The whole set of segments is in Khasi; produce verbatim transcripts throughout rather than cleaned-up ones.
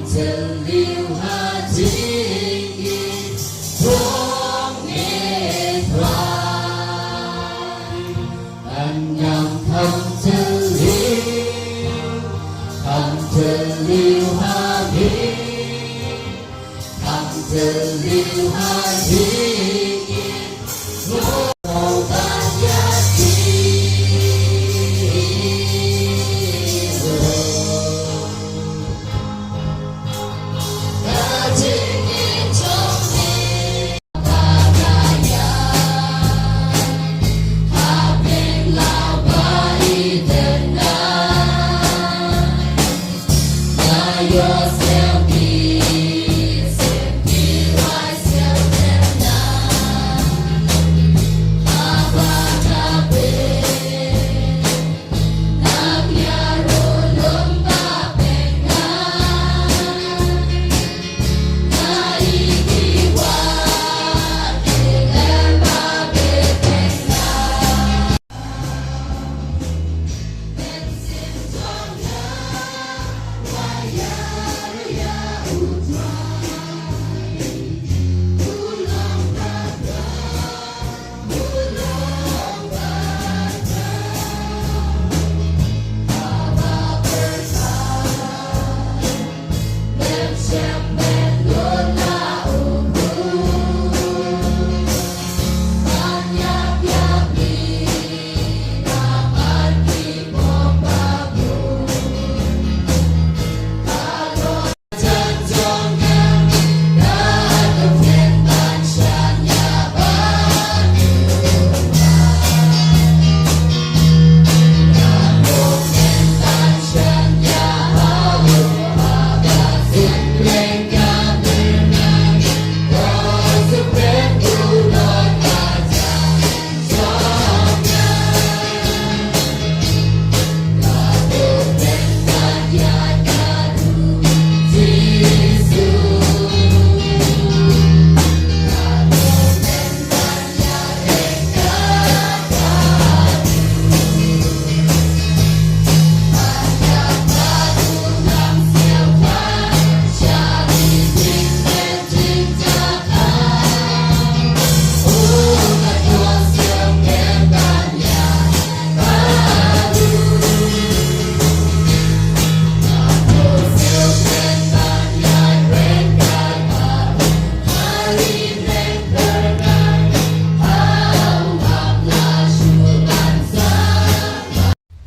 Teliu ha jingim jong ngi Trai. Kan nang kham teliu, kham teliu ha ngi, kham teliu ha jingim.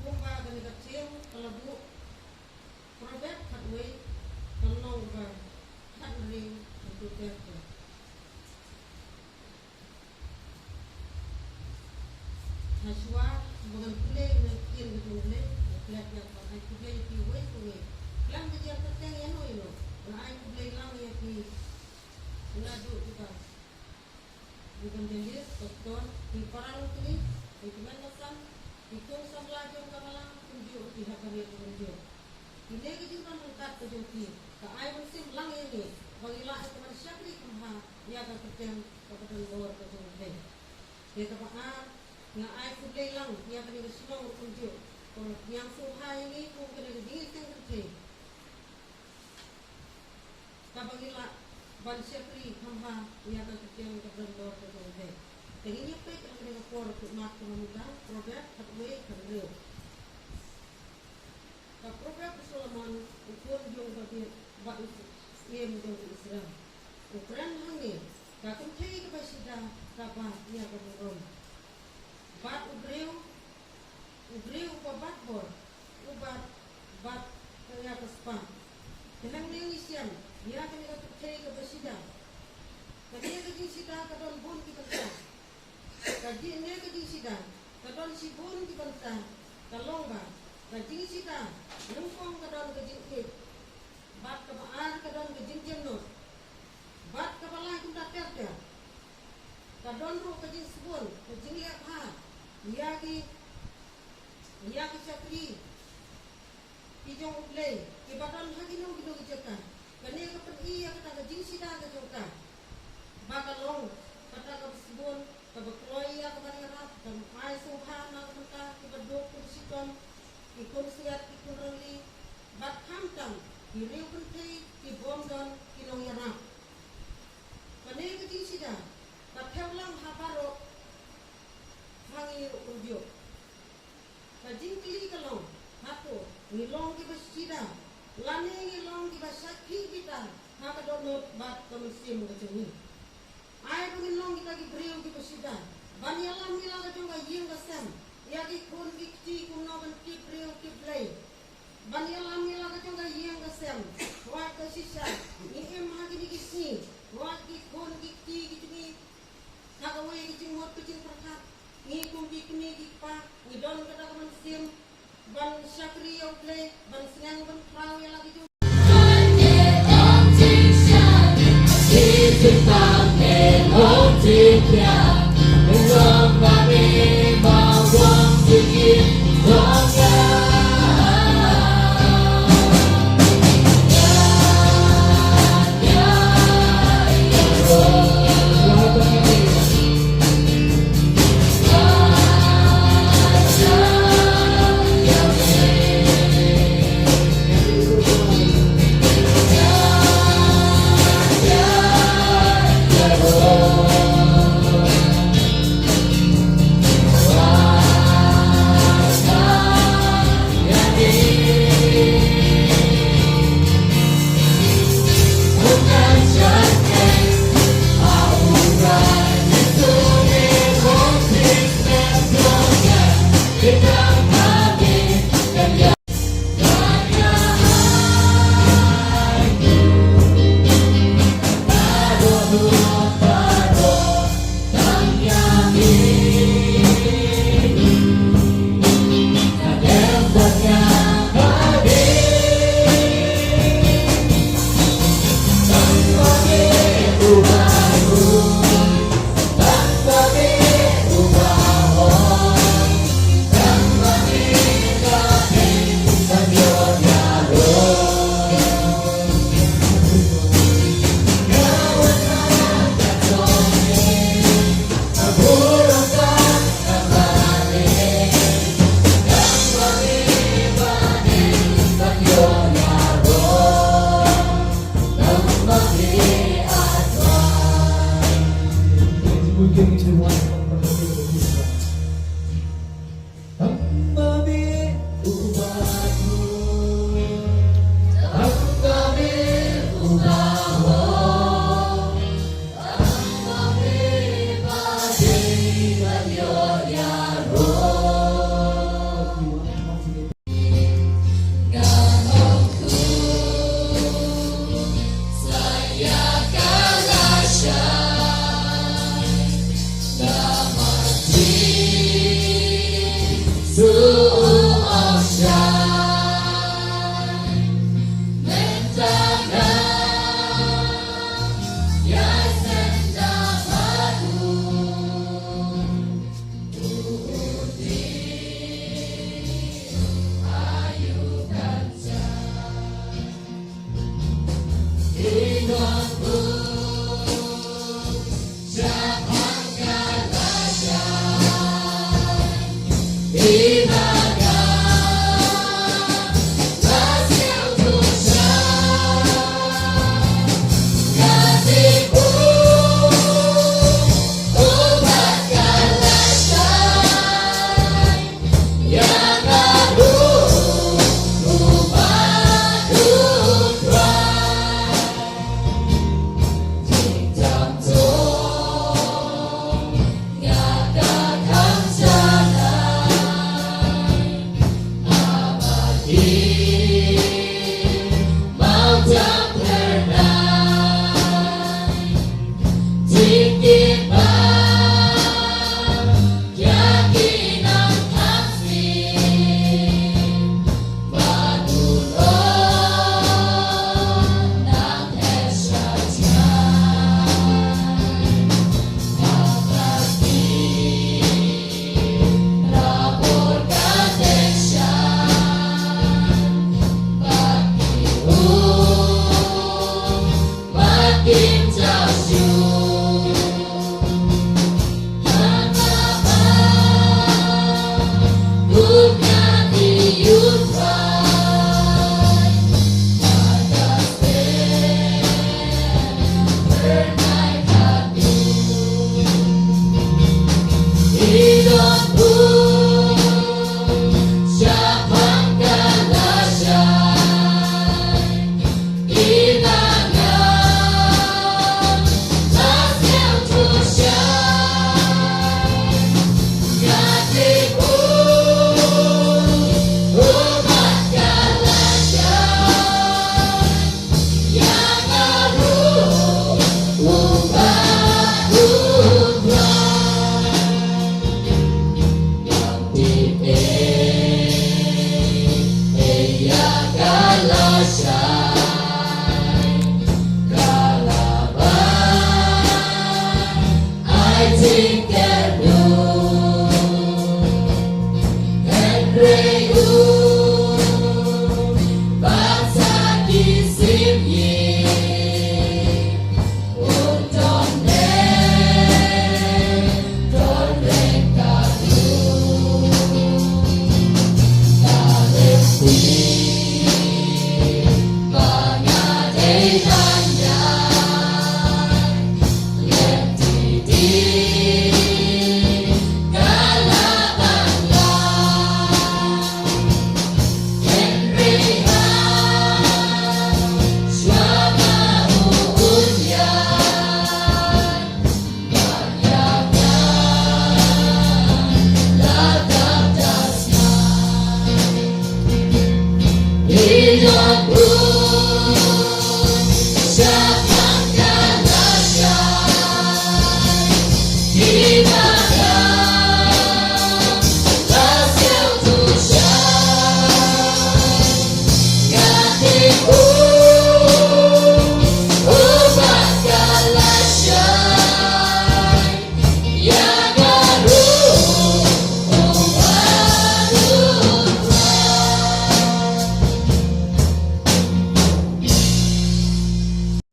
Kumba kane ka ktien ka la buh, Proverb khatwei, ka lynnong ba khathynriew, ka dkhot khatar. Hashwa ba ngan pule na ka ktien ka jong U Blei, nga klet ïa ka ban ai khublei ïa phi uwei pa uwei. Khlem da jia kyrteng ïano ïano, nga ai khublei lang ïa phi. Naduh kiba Ki ban da leit, doktor, ki para nongkynrih, ki kmen basan, ki khun samla jong ka balang, kumjuh ki ha ka riat kumjuh. Kine ki jingrwai ryngkat ka jong ki, ka ai mynsiem lang ïa ngi, ba ngi lah ïa ka ban shakri kham bha, ïa ka kyrteng kaba don bor ka jong U Blei. Ïa kaba ar, nga ai khublei lang, ïa kane ka shnong ruh kumjuh, kaba pynïaid sngewbha ïa ngi, kum kane ka jingïaseng kynthei. Kaba ngi lah ban shakri kham bha ïa ka kyrteng kaba don bor ka jong U Blei. Te ngin ïa peit ha kane ka por ba mut ka Proverb khatwei khathynriew. Ka Proverb u Solomon u khun jong u David bad u syiem jong u Israel. U kren hangne, ka kynthei kaba shida ka bat ïa ka burom. Bad u briew, u briew uba bat bor, u bat, bat ïa ka spah. Te hangne ngi shem ïa kane ka kynthei kaba shida. Kane ka jingshida ka don bun ki bynta. Kane ka jingshida ka don shibun ki bynta. Ka long ba ka jingshida nyngkong ka don ka jingïeit. Bad kaba ar ka don ka jingjemnud. Bad kaba lai kumta ter ter. Ka don ruh ka jingsbun, ka jingleh bha ïa ki, ïa ki shakri ki jong U Blei kiba don ha kino kino ki jaka. Kane ka pyni ïa kata ka jingshida ka jong ka, ba ka long kata kaba sbun, kaba kloi ïa kaba ïarap, kaba ai sngewbha na ka bynta kiba duk, kiba shitom, ki khun siat, ki khun rangli. Bad khamtam ki riew kynthei ki bym don ki nongïarap. Kane ka jingshida ka thep lang ha baroh ha ngi ruh kumjuh. Ka jingkylli ka long, hato ngi long kiba shida lane ngi long kiba shakri bitar ha ka dohnud bad ka mynsiem ka jong ngi? Ai ba ngin long kita ki briew kiba shida ban ïalam ïa la ka jong ka ïing ka sem, ïa ki khun ki kti kumno ban tip briew tip Blei. Ban ïalam ïa la ka jong ka ïing ka sem, wat ka shisha ngi im ha kine ki sngi, wat ki khun ki kti ki jong ngi ha kawei ka jingmut ka jingpyrkhat. Ngi kum ki kmie ki kpa ngi don kata ka mynsiem ban shakri ïa U Blei, ban sneng ban khraw ïa la ki jong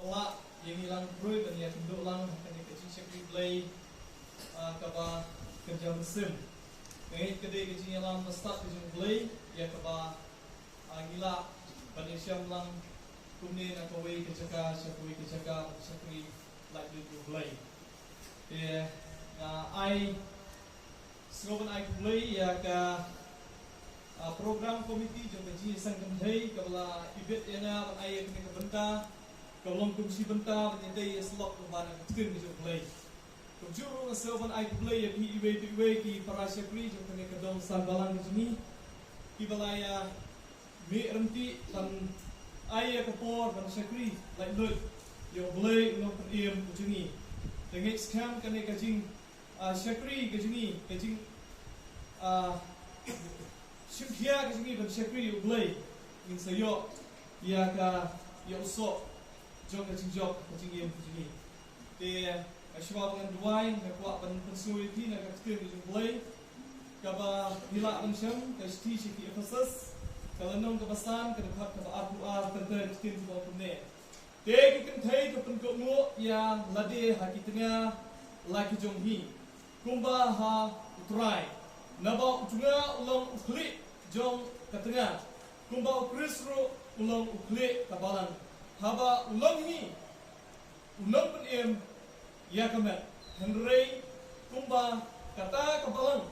Lah, ïa ngi lang briew ban ïa kynduh lang ha kane ka jingshakri Blei, ah, kaba kynja mynsiem. Nga ngeit ka dei ka jingïalam ba stad ka jong U Blei, ïa kaba, ah, ngi lah ban ïashem lang kumne na kawei ka jaka sha kawei ka jaka ban shakri laitluid U Blei. Te nga ai Sngewbha ban ai khublei ïa ka, ah, program committee jong ka jingïaseng kynthei kaba la ibit ïa nga ban ai ïa kane ka bynta, ka long kum shi bynta ban ïadei ïa syllok kaba na ka ktien ka jong U Blei. Kumjuh ruh nga sngewbha ban ai khublei ïa phi iwei pa iwei ki para shakri jong kane ka dong san balang ka jong ngi, kiba la ïa mih ryntih ban ai ïa ka por ban shakri laitluid ïa U Blei u nongpynim ka jong ngi. Te ngeit skhem kane ka jing ah, shakri ka jong ngi, ka jing, ah, shim khia ka jong ngi ban shakri ïa U Blei, ngin sa ïoh ïa ka, ïa u soh jong ka jingjop ka jingim ka jong ngi. Te, ah, shuwa ba ngan duwai, nga kwah ban pynsngew ïa phi na ka ktien ka jong U Blei, kaba ngi lah ban shem, ka shithi sha ki Ephesus, ka lynnong kaba san, ka dkhot kaba arphew ar, ka ktien kaba ong kumne. Te ki kynthei to pynkohnguh ïa lade ha ki tnga la ki jong hi, kumba ha U Trai. Naba u tnga u long u khlieh jong ka tnga, kumba U Khrist ruh u long u khlieh ka balang, haba u long hi u nongpynim ïa ka met. Hynrei kumba kata ka balang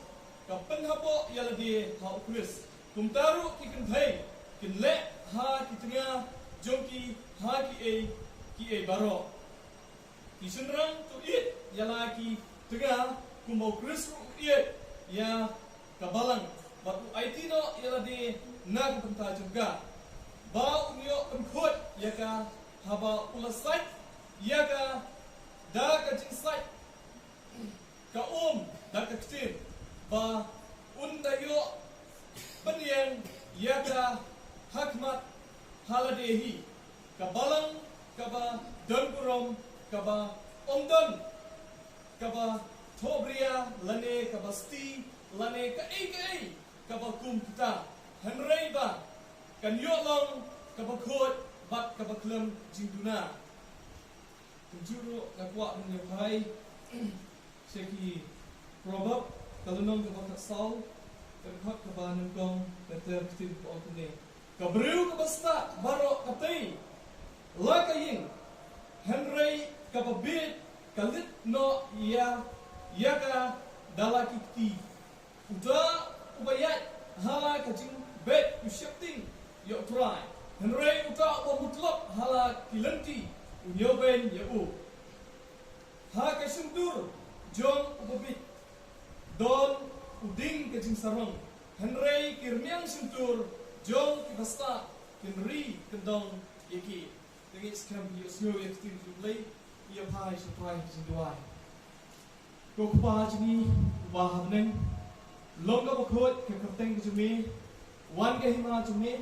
ka pynhapoh ïa lade ha U Khrist, kumta ruh ki kynthei kin leh ha ki tnga jong ki ha kiei kiei baroh. Ki shynrang to ïeit ïa la ki tnga kumba U Khrist ruh u ïeit ïa ka balang, bad u aiti noh ïa lade na ka bynta jong ka, ba un ïoh pynkhuid ïa ka, haba u la sait ïa ka da ka jingsait ka um da ka ktien, ba un da ïoh pynïeng ïa ka ha khmat ha lade hi, ka balang kaba don burom, kaba ym don kaba thohbria lane kaba sti lane kaei kaei kaba kum kita, hynrei ba kan ïoh long kaba khuid bad kaba khlem jingduna. Kumjuh ruh nga kwah ban ïa phai sha ki Proverb, ka lynnong kaba khatsaw, ka dkhot kaba nyngkong, ka ter ktien ka ong kumne. Ka briew kaba stad baroh ka tei la ka ïing, hynrei kaba bieit ka leit noh ïa, ïa ka da la ki kti. Uta uba ïaid ha la ka jingbeit u sheptieng ïa U Trai, hynrei uta uba mutlop ha la ki lynti u ñiewbeiñ ïa u. Ha ka shyntur jong u babeit don u dieng ka jingsarong, hynrei ki rmiang shyntur jong ki bastad kin ri kyndong ïa ki. Te ngeit skhem ïa u sngew ïa ka ktien U Blei, ïa phai sha U Trai ha ka jingduwai. Ko Kpa jong ngi uba ha bneng, long kaba khuid ka kyrteng ka jong me, wan ka hima jong me.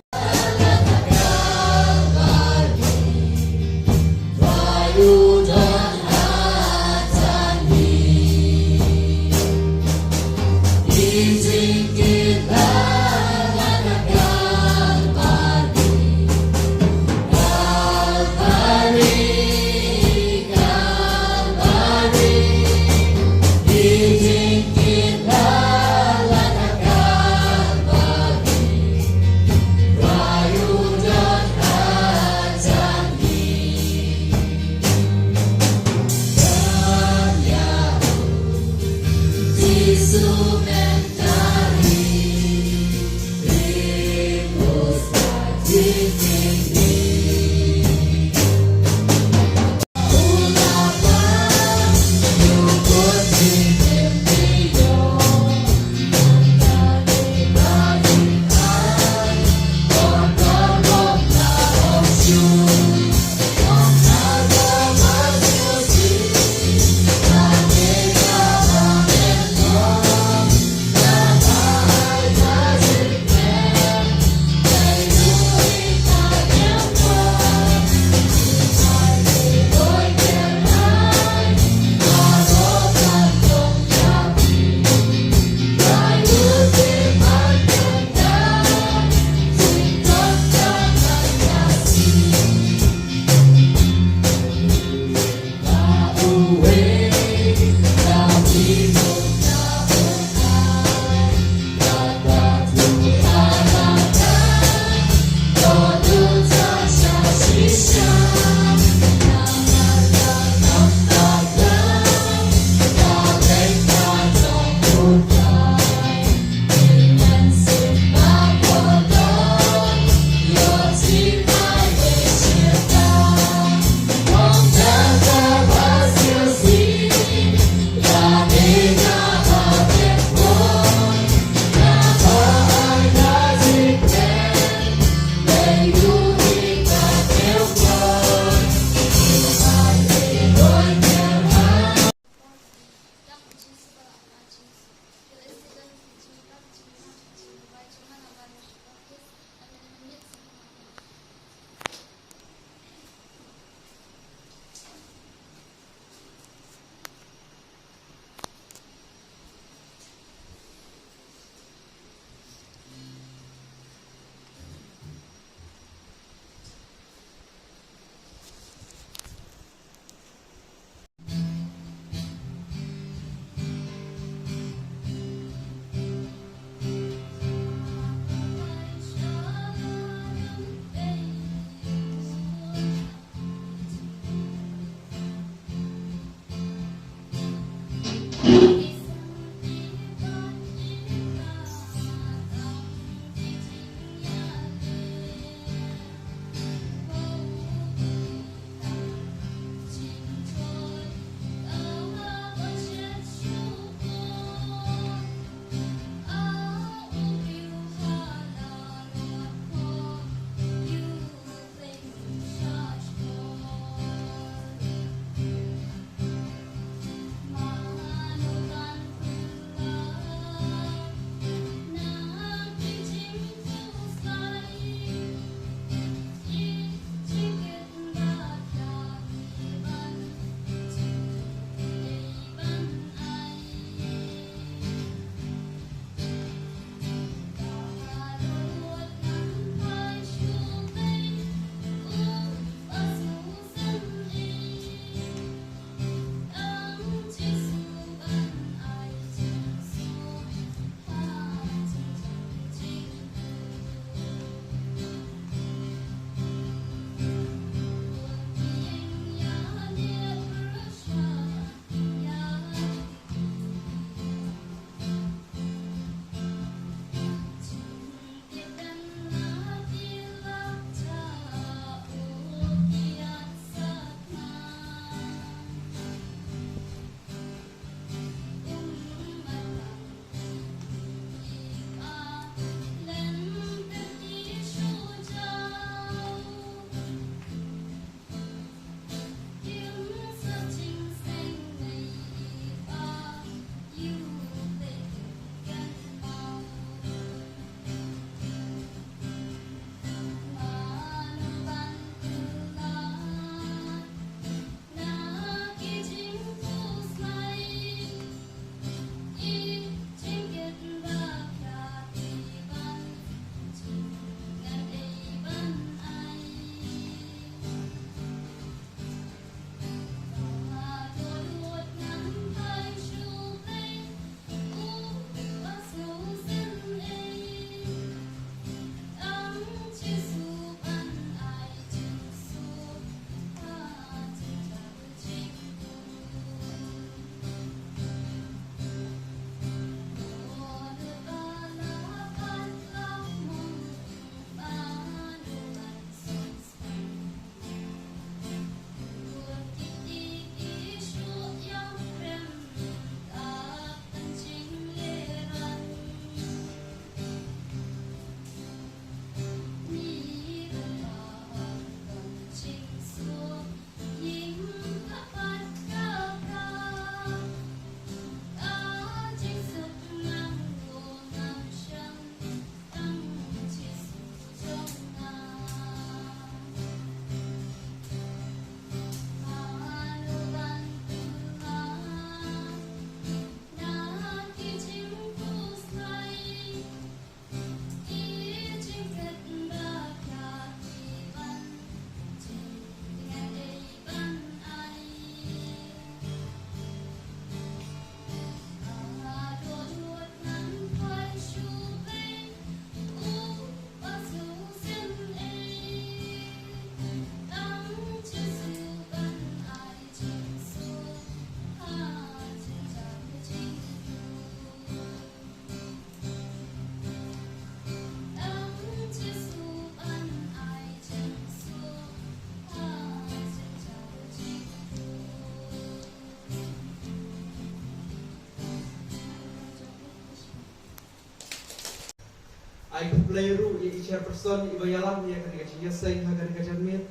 Ai khublei ruh ïa i chairperson iba ïalam ïa kane ka jingïaseng ha kane ka janmiet,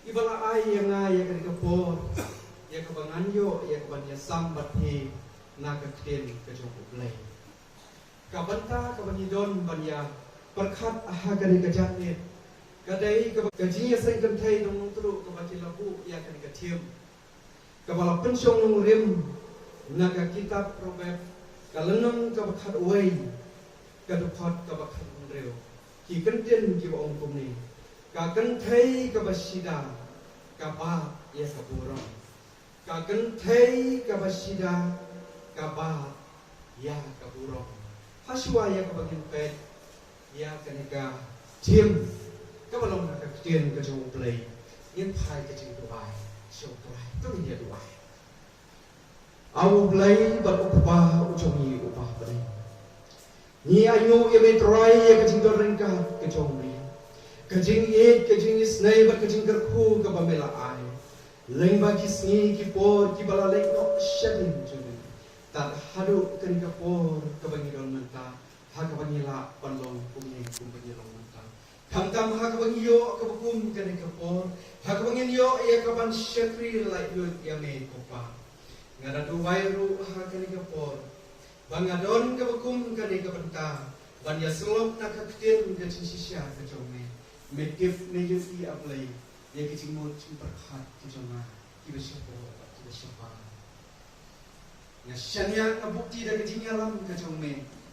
iba la ai ïa nga ïa kane ka por ïa kaba ngan ïoh ïa kaban ïasam bad phi na ka ktien ka jong U Blei. Ka bynta kaba ngi don ban ïa pyrkhat ha kane ka janmiet ka dei kaba ka jingïaseng kynthei Nongtluh kaba ki la buh ïa kane ka theme kaba la pynshong nongrim na ka kitab Proverb, ka lynnong kaba khatwei, ka dkhot kaba khathynriew. Ki kyntien kiba ong kumne: Ka kynthei kaba shida ka bad ïa ka burom. Ka kynthei kaba shida ka bad ïa ka burom. Hashwa ïa kaba ngin peit ïa kane ka theme kaba long na ka ktien ka jong U Blei, ngin phai ka jingduwai sha U Trai. To ngin ïa duwai. A U Blei bad U Kpa u jong ngi uba ha bneng, ngi ainguh ïa me Trai ïa ka jingdon ryngkat ka jong me, ka jingïeit, ka jingisynei bad ka jingkyrkhu kaba me la ai lyngba ki sngi ki por kiba la leit noh shadien jong me, tad haduh kane ka por kaba ngi don mynta, ha kaba ngi lah ban long kumne kumba ngi long mynta. Khamtam ha kaba ngi ïoh kaba kum kane ka por, ha kaba ngin ïoh ïa kaban shakri laitluid ïa me ko Pa. Nga da duwai ruh ha kane ka por ba nga don kaba kum kane ka bynta ban ïa sylok na ka ktien ka jingshisha ka jong me. Me tip, me ïohi A Blei ïa ki jingmut jingpyrkhat ki jong nga kiba shapoh bad kiba shapang. Nga shaniah, nga buhti da ka jingïalam ka jong me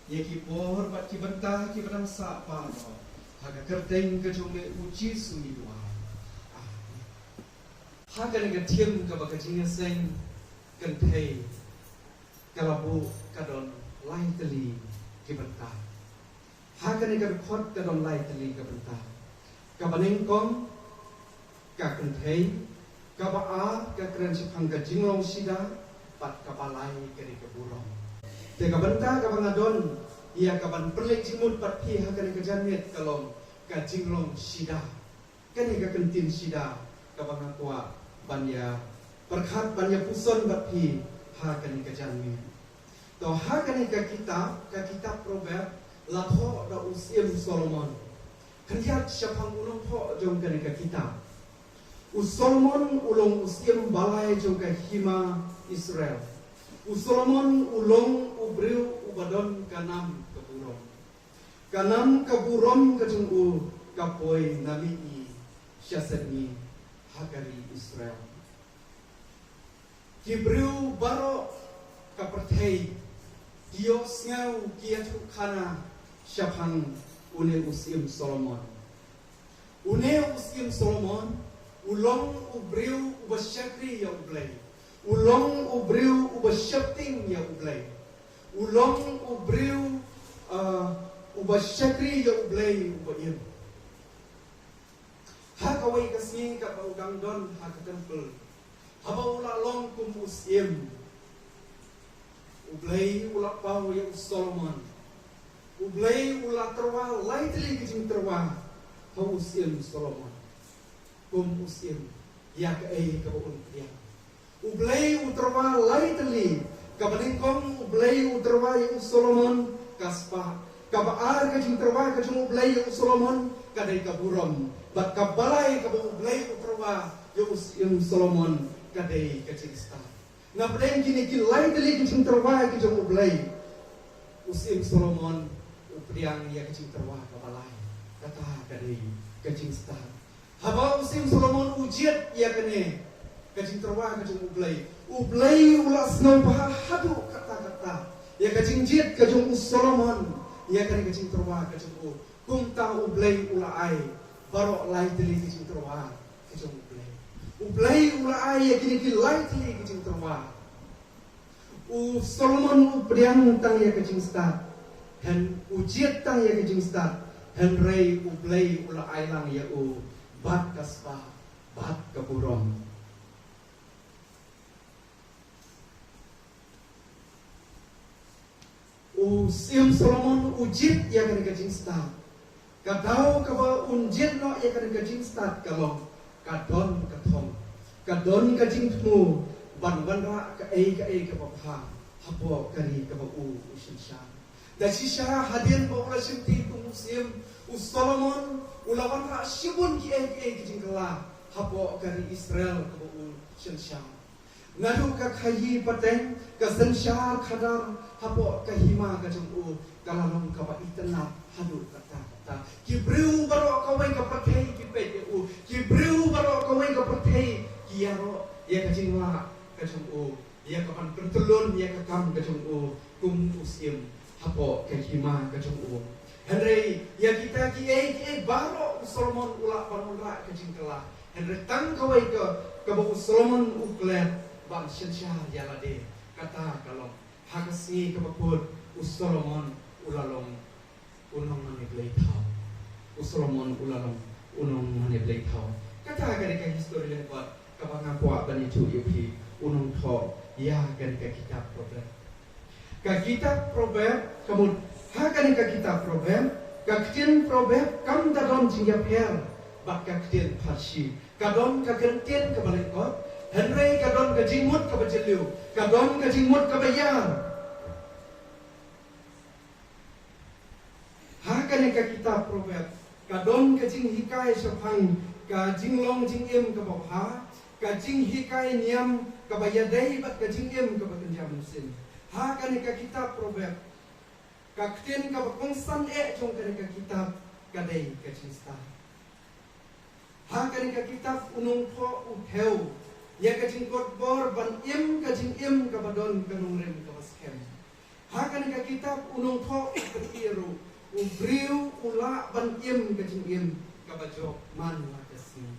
ïa ki por bad ki bynta kiba dang sah baroh. Ha ka kyrteng ka jong me U Jisu ngi duwai. Amen. Ha kane ka theme kaba ka jingïaseng kynthei ka la buh ka don lai tylli ki bynta. Ha kane ka dkhot ka don lai tylli ka bynta. Kaba nyngkong ka kynthei, kaba ar ka kren shaphang ka jinglong shida, bad kaba lai ka dei ka burom. Te ka bynta kaba nga don ïa kaban pynleit jingmut bad phi ha kane ka janmiet ka long ka jinglong shida. Kane ka kyntien shida kaba nga kwah ban ïa pyrkhat, ban ïa puson bad phi ha kane ka janmiet. To ha kane ka kitab, ka kitab Proverb, la thoh da u Syiem Solomon. Khyndiat shaphang u nongthoh jong kane ka kitab. U Solomon u long u syiem balai jong ka hima Israel. U Solomon u long u briew uba don ka nam ka burom. Ka nam ka burom ka jong u ka poi na mihngi sha sepngi ha ka ri Israel. Ki briew baroh ka pyrthei ki ïohsngew, ki ïathuhkhana shaphang une u Syiem Solomon. Une u Syiem Solomon u long u briew uba shakri ïa U Blei. U long u briew uba sheptieng ïa U Blei. U long u briew, ah, uba shakri ïa U Blei uba im. Ha kawei ka sngi katba u dang don ha ka temple, haba u la long kum u syiem, U Blei u la paw ïa u Solomon. U Blei u la tyrwa lai tylli ki jingtyrwa ha u Syiem Solomon. Kum u syiem, ïa kaei kaba un pdiang. U Blei u tyrwa lai tylli. Kaba nyngkong U Blei u tyrwa ïa u Solomon ka spah. Kaba ar ka jingtyrwa ka jong U Blei ïa u Solomon ka dei ka burom. Bad kaba lai kaba U Blei u tyrwa ïa u Syiem Solomon ka dei ka jingstad. Napdeng kine ki lai tylli ki jingtyrwa ki jong U Blei, u Syiem Solomon u pdiang ïa ka jingtyrwa kaba lai. Kata ka dei ka jingstad. Haba u Syiem Solomon u jied ïa kane ka jingtyrwa ka jong U Blei, U Blei u la sngewbha haduh katta katta ïa ka jingjied ka jong u Solomon ïa kane ka jingtyrwa ka jong u. Kumta U Blei u la ai baroh lai tylli ki jingtyrwa ki jong U Blei. U Blei u la ai ïa kine ki lai tylli ki jingtyrwa. U Solomon u pdiang tang ïa ka jingstad, hen u jied tang ïa ka jingstad, hynrei U Blei u la ai lang ïa u bad ka spah bad ka burom. U Syiem Solomon u jied ïa kane ka jingstad. Ka daw kaba un jied noh ïa kane ka jingstad ka long ka don ka thong, ka don ka jingthmu ban wanrah kaei kaei kaba bha hapoh ka ri kaba u u synshar. Da shisha hadien ba u la shimti kum u syiem, u Solomon u la wanrah shibun kiei kiei ki jingkylla hapoh ka ri Israel kaba u synshar. Naduh ka khaii pateng, ka synshar khadar hapoh ka hima ka jong u ka la long kaba itynnad haduh katta katta. Ki briew baroh kawei ka pyrthei ki peit ïa u, ki briew baroh kawei ka pyrthei ki ïaroh ïa ka jinglah ka jong u, ïa ka ban pyntyllun ïa ka kam ka jong u kum u syiem hapoh ka hima ka jong u. Hynrei ïa kita kiei kiei baroh u Solomon u lah ban wanrah ka jingkylla. Hynrei tang kawei ka, kaba u Solomon u klet ban synshar ïa lade, kata ka long, ha ka sngi kaba kut u Solomon u la long u nongmane blei thaw. U Solomon u la long u nongmane blei thaw. Kata ka dei ka histori lyngkot kaba nga kwah ban ïathuh ïa phi, u nongthoh ïa kane ka kitab Proverb. Ka kitab Proverb, ka mut, ha kane ka kitab Proverb, ka ktien Proverb kam da don jingïapher bad ka ktien Pharsi. Ka don ka kyntien kaba lyngkot, hynrei ka don ka jingmut kaba jylliew, ka don ka jingmut kaba ïar. Ha kane ka kitab Proverb, ka don ka jinghikai shaphang ka jinglong jingim kaba bha, ka jinghikai niam kaba ïadei bad ka jingim kaba kynja mynsiem. Ha kane ka kitab Proverb, ka ktien kaba kongsan eh jong kane ka kitab ka dei ka jingstad. Ha kane ka kitab u nongthoh u thew ïa ka jingkotbor ban im ka jingim kaba don ka nongrim kaba skhem. Ha kane ka kitab u nongthoh u kyrkieh ruh, u briew u lah ban im ka jingim kaba jop man la ka sngi.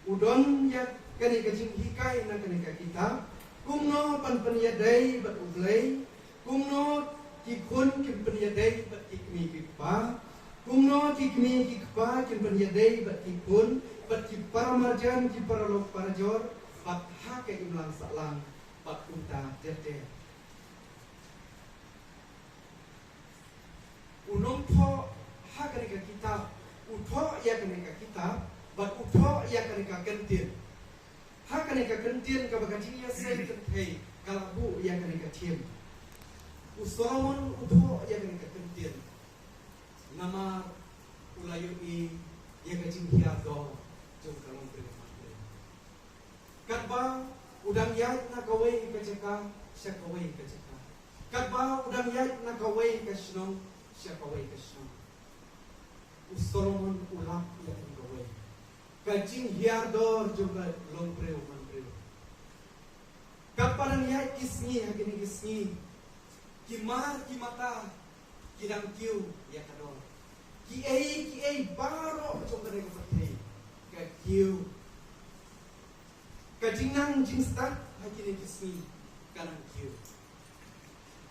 U don ïa kane ka jinghikai na kane ka kitab, kumno ban pynïadei bad U Blei, kumno ki khun kin pynïadei bad ki kmie ki kpa, kumno ki kmie ki kpa kin pynïadei bad ki khun, bad ki paramarjan ki paralok parajor, bad ha ka imlang sahlang, bad kumta ter ter. U nongthoh ha kane ka kitab u thoh ïa kane ka kitab, bad u thoh ïa kane ka kyntien. Ha kane ka kyntien kaba ka jingïaseng kynthei ka la buh ïa kane ka theme. U Solomon u thoh ïa kane ka kyntien namar u la ïohi ïa ka jinghiar dor jong ka longbriew manbriew. Katba u dang ïaid na kawei ka jaka sha kawei ka jaka, katba u dang ïaid na kawei ka shnong sha kawei ka shnong, u Solomon u lap ïa kawei ka jinghiar dor jong ka longbriew manbriew. Katba dang ïaid ki sngi ha kine ki sngi, ki mar ki mata ki dang kiew ïa ka dor. Kiei kiei baroh jong kane ka pyrthei ka kiew. Ka jingnang jingstad ha kine ki sngi ka nang kiew.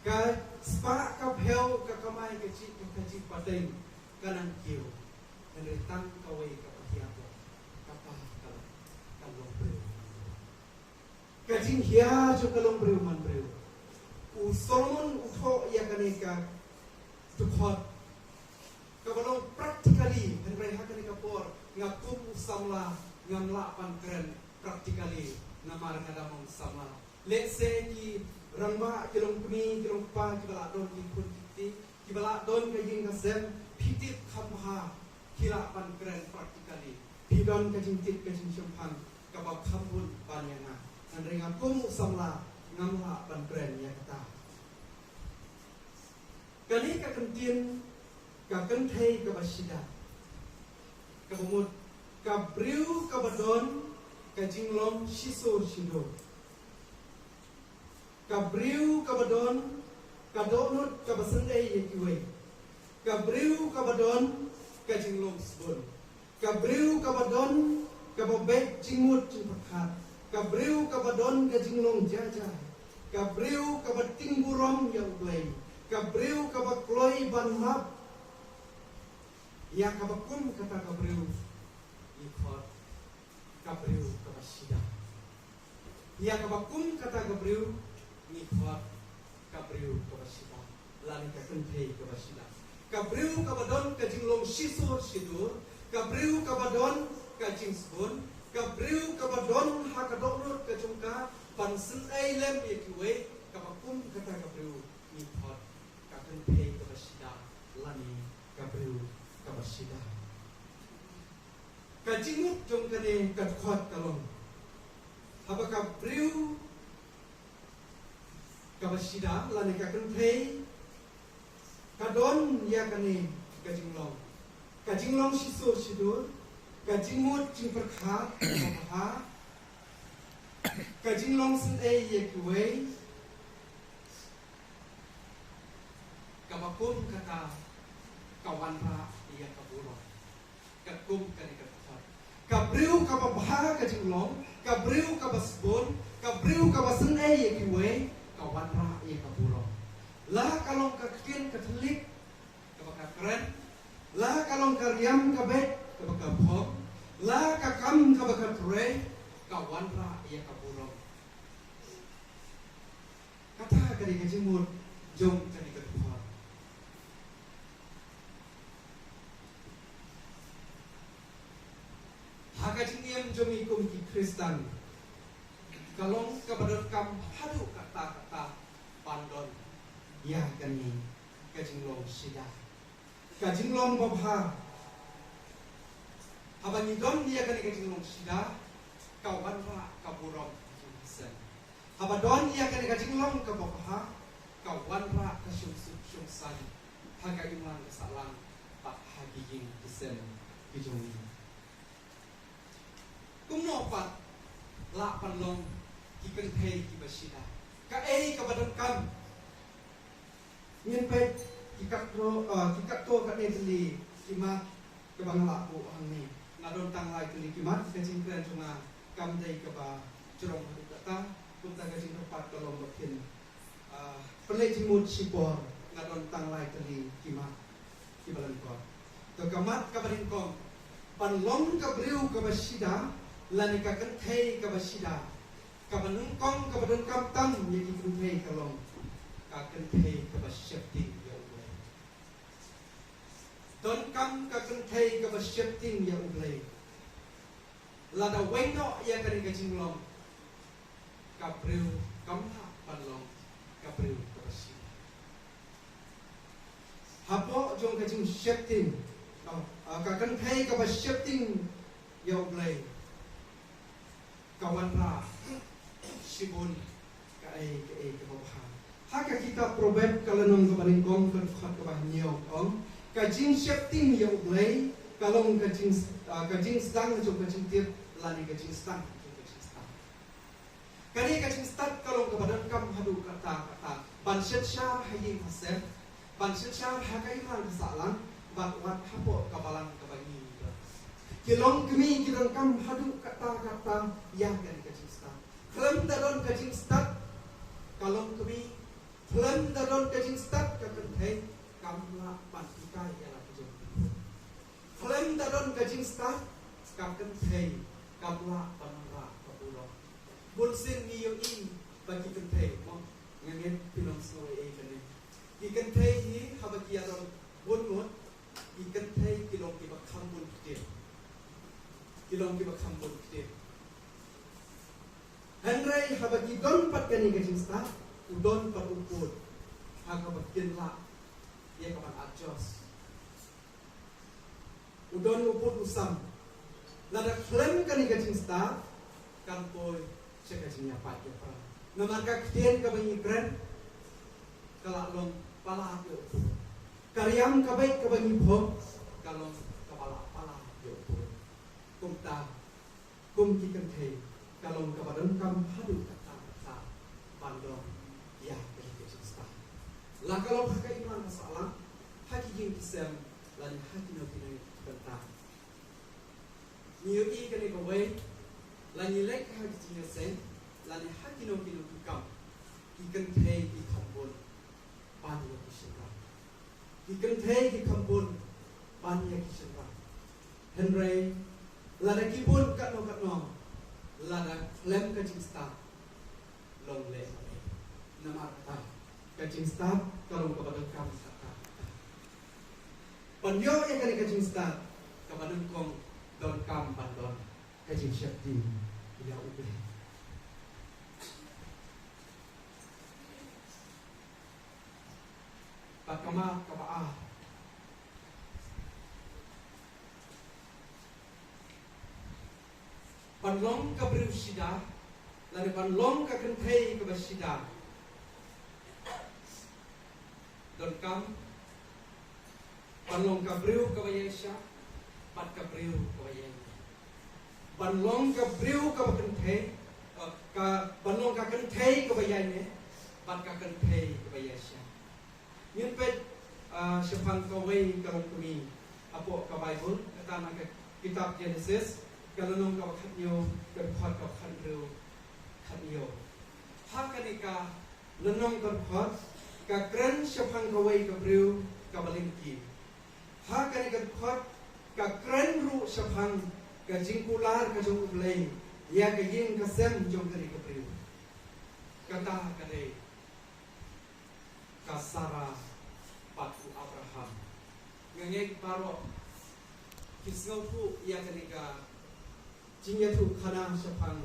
Ka spah ka phew, ka kamai kajih, ka kajih pateng ka nang kiew. Hynrei tang kawei kaba hiar, kata ka long ka longbriew. Ka jinghiar jong ka longbriew manbriew. U Solomon u thoh ïa kane ka dkhot kaba long practically, hynrei ha kane ka por nga kum u samla ngam lah ban kren practically namar nga dang long samla. Lehse ki rangbah, ki longkmie, ki longkpa kiba lah don ki khun ki kti, kiba lah don ka ïing ka sem, phi tip kham bha ki lah ban kren practically. Phi don ka jingtip ka jingshemphang kaba kham bun ban ïa nga. Hynrei nga kum u samla ngam lah ban kren ïa kata. Kane ka kyntien ka kynthei kaba shida, kaba mut ka briew kaba don ka jinglong shisur shidur. Ka briew kaba don ka dohnud kaba syndei ïa kiwei. Ka briew kaba don ka jinglong sbun. Ka briew kaba don kaba beit jingmut jingpyrkhat. Ka briew kaba don ka jinglong jai jai. Ka briew kaba tieng burom ïa U Blei. Ka briew kaba kloi ban map. Ïa kaba kum kata ka briew ngi khot ka briew kaba shida. Ïa kaba kum kata ka briew ngi khot ka briew kaba shida, lane ka kynthei kaba shida. Ka briew kaba don ka jinglong shisur shidur, ka briew kaba don ka jingsbun, ka briew kaba don ha ka dohnud ka jong ka ban syndei lem ïa kiwei, kaba kum kata ka briew ngi khot ka kyn-, shida. Ka jingmut jong kane ka dkhot ka long, haba ka briew kaba shida lane ka kynthei ka don ïa kane ka jinglong, ka jinglong shisha shidur, ka jingmut jingpyrkhat kaba bha, ka jinglong sngewsih ïa kiwei, kaba kum kata ka wanrah ïa ka burom. Katkum kane ka dkhot, ka briew kaba bha ka jinglong, ka briew kaba sbun, ka briew kaba sngewsih ïa kiwei, ka wanrah ïa ka burom. La ka long ka ktien Katholik kaba ka kren, la ka long ka riam ka beit kaba ka phong, la ka kam kaba ka trei, ka wanrah ïa ka burom. Kata ka dei ka jingmut jong kane ka dkhot. Ha ka jingim jong ngi kum ki Khristan, ka long kaba donkam haduh katta katta ban don ïa kane ka jinglong shida, ka jinglong babha. Haba ngi don ïa kane ka jinglong shida, ka wanrah ka burom jong ki sem. Haba don ïa kane ka jinglong kaba bha, ka wanrah ka shong suk shong saiñ ha ka imlang ka sahlang bad ha ki ïing ki sem ki jong ngi. Kumno pat lah ban long ki kynthei kiba shida? Kaei kaba donkam? Ngin peit ki katto, ah, ki katto katne tylli ki mat kaba nga lah buh hangne. Nga don tang lai tylli ki mat, ka jingkren jong nga kam dei kaba jrong haduh katta, kumta ka jingkyrpad ka long ba phin, ah, pynleit jingmut shipor, nga don tang lai tylli ki mat kiba lyngkot. To ka mat kaba nyngkong, ban long ka briew kaba shida lane ka kynthei kaba shida, kaba nyngkong kaba donkam tam ïa ki kynthei ka long ka kynthei kaba sheptieng ïa U Blei. Donkam ka kynthei kaba sheptieng ïa U Blei. Lada weng noh ïa kane ka jinglong, ka briew kam lah ban long ka briew kaba shida. Hapoh jong ka jingsheptieng, ah, ah, ka kynthei kaba sheptieng ïa U Blei, ka wanrah shibun kaei kaei kaba bha. Ha ka kitab Proverb ka lynnong kaba nyngkong ka dkhot kaba hynñiew ka ong, ka jingsheptieng ïa U Blei ka long ka jing, ah, ka jingsdang jong ka jingtip lane ka jingsdang jong ka jingstad. Kane ka jingstad ka long kaba donkam haduh katta katta ban synshar ha ïing ha sem, ban synshar ha ka imlang ka sahlang, bad wat hapoh ka balang kaba ngi don. Ki longkmie ki donkam haduh katta katta ïa kane ka jingstad. Khlem da don ka jingstad ka longkmie, khlem da don ka jingstad ka kynthei, kam lah ban hikai ïa la ka jong ka. Khlem da don ka jingstad ka kynthei, kam lah ban wanrah ka burom. Bunsien ngi ïohi ba ki kynthei, mo, nga ngeit phin ym sngew ei ei kane. Ki kynthei hi haba ki ïa don bun ngut, ki kynthei ki long kiba kham bun ktien. Ki long kiba kham bun ktien. Hynrei haba ki don pat kane ka jingstad, u don pat u pud ha kaba kin lah ïa ka ban adjust. U don u pud u sam. Lada khlem kane ka jingstad, kan poi sha ka jingïapait ïapra. Namar ka ktien kaba ngi kren ka la long palat ïa u pud. Ka riam ka beit kaba ngi phong ka long kaba la palat ïa u pud. Kumta, kum ki kynthei, ka long kaba donkam haduh katta katta ban don ïa kane ka jingstad. La ka long ha ka imlang ka sahlang, ha ki ïing ki sem, lane ha kino kino ki bynta. Ngi ïohi kane kawei, la ngi leit ha ki jingïaseng, lane ha kino kino ki kam, ki kynthei ki kham bun ban ïa ki shynrang. Ki kynthei ki kham bun ban ïa ki shynrang. Hynrei lada ki bun katno katno, lada khlem ka jingstad, long leh mareh. Namar kata, ka jingstad ka long kaba donkam katta katta. Ban ïoh ïa kane ka jingstad, kaba nyngkong donkam ban don ka jingsheptieng ïa U Blei. Bad ka mat kaba ar, ban long ka briew shida, lane ban long ka kynthei kaba shida, donkam ban long ka briew kaba ïaishah bad ka briew kaba ïaineh. Ban long ka briew kaba kynthei, eh, ka ban long ka kynthei kaba ïaineh bad ka kynthei kaba ïaishah. Ngin peit, ah, shaphang kawei ka longkmie hapoh ka Baibl, kata na ka kitab Genesis, ka lynnong kaba khathynñiew, ka dkhot kaba khathynriew, khathynñiew. Ha kane ka lynnong ka dkhot, ka kren shaphang kawei ka briew kaba lyngkhi. Ha kane ka dkhot, ka kren ruh shaphang ka jingkular ka jong U Blei ïa ka ïing ka sem jong kane ka briew. Kata ka dei ka Sara bad u Abraham. Nga ngeit baroh phi sngewthuh ïa kane ka jingïathuhkhana shaphang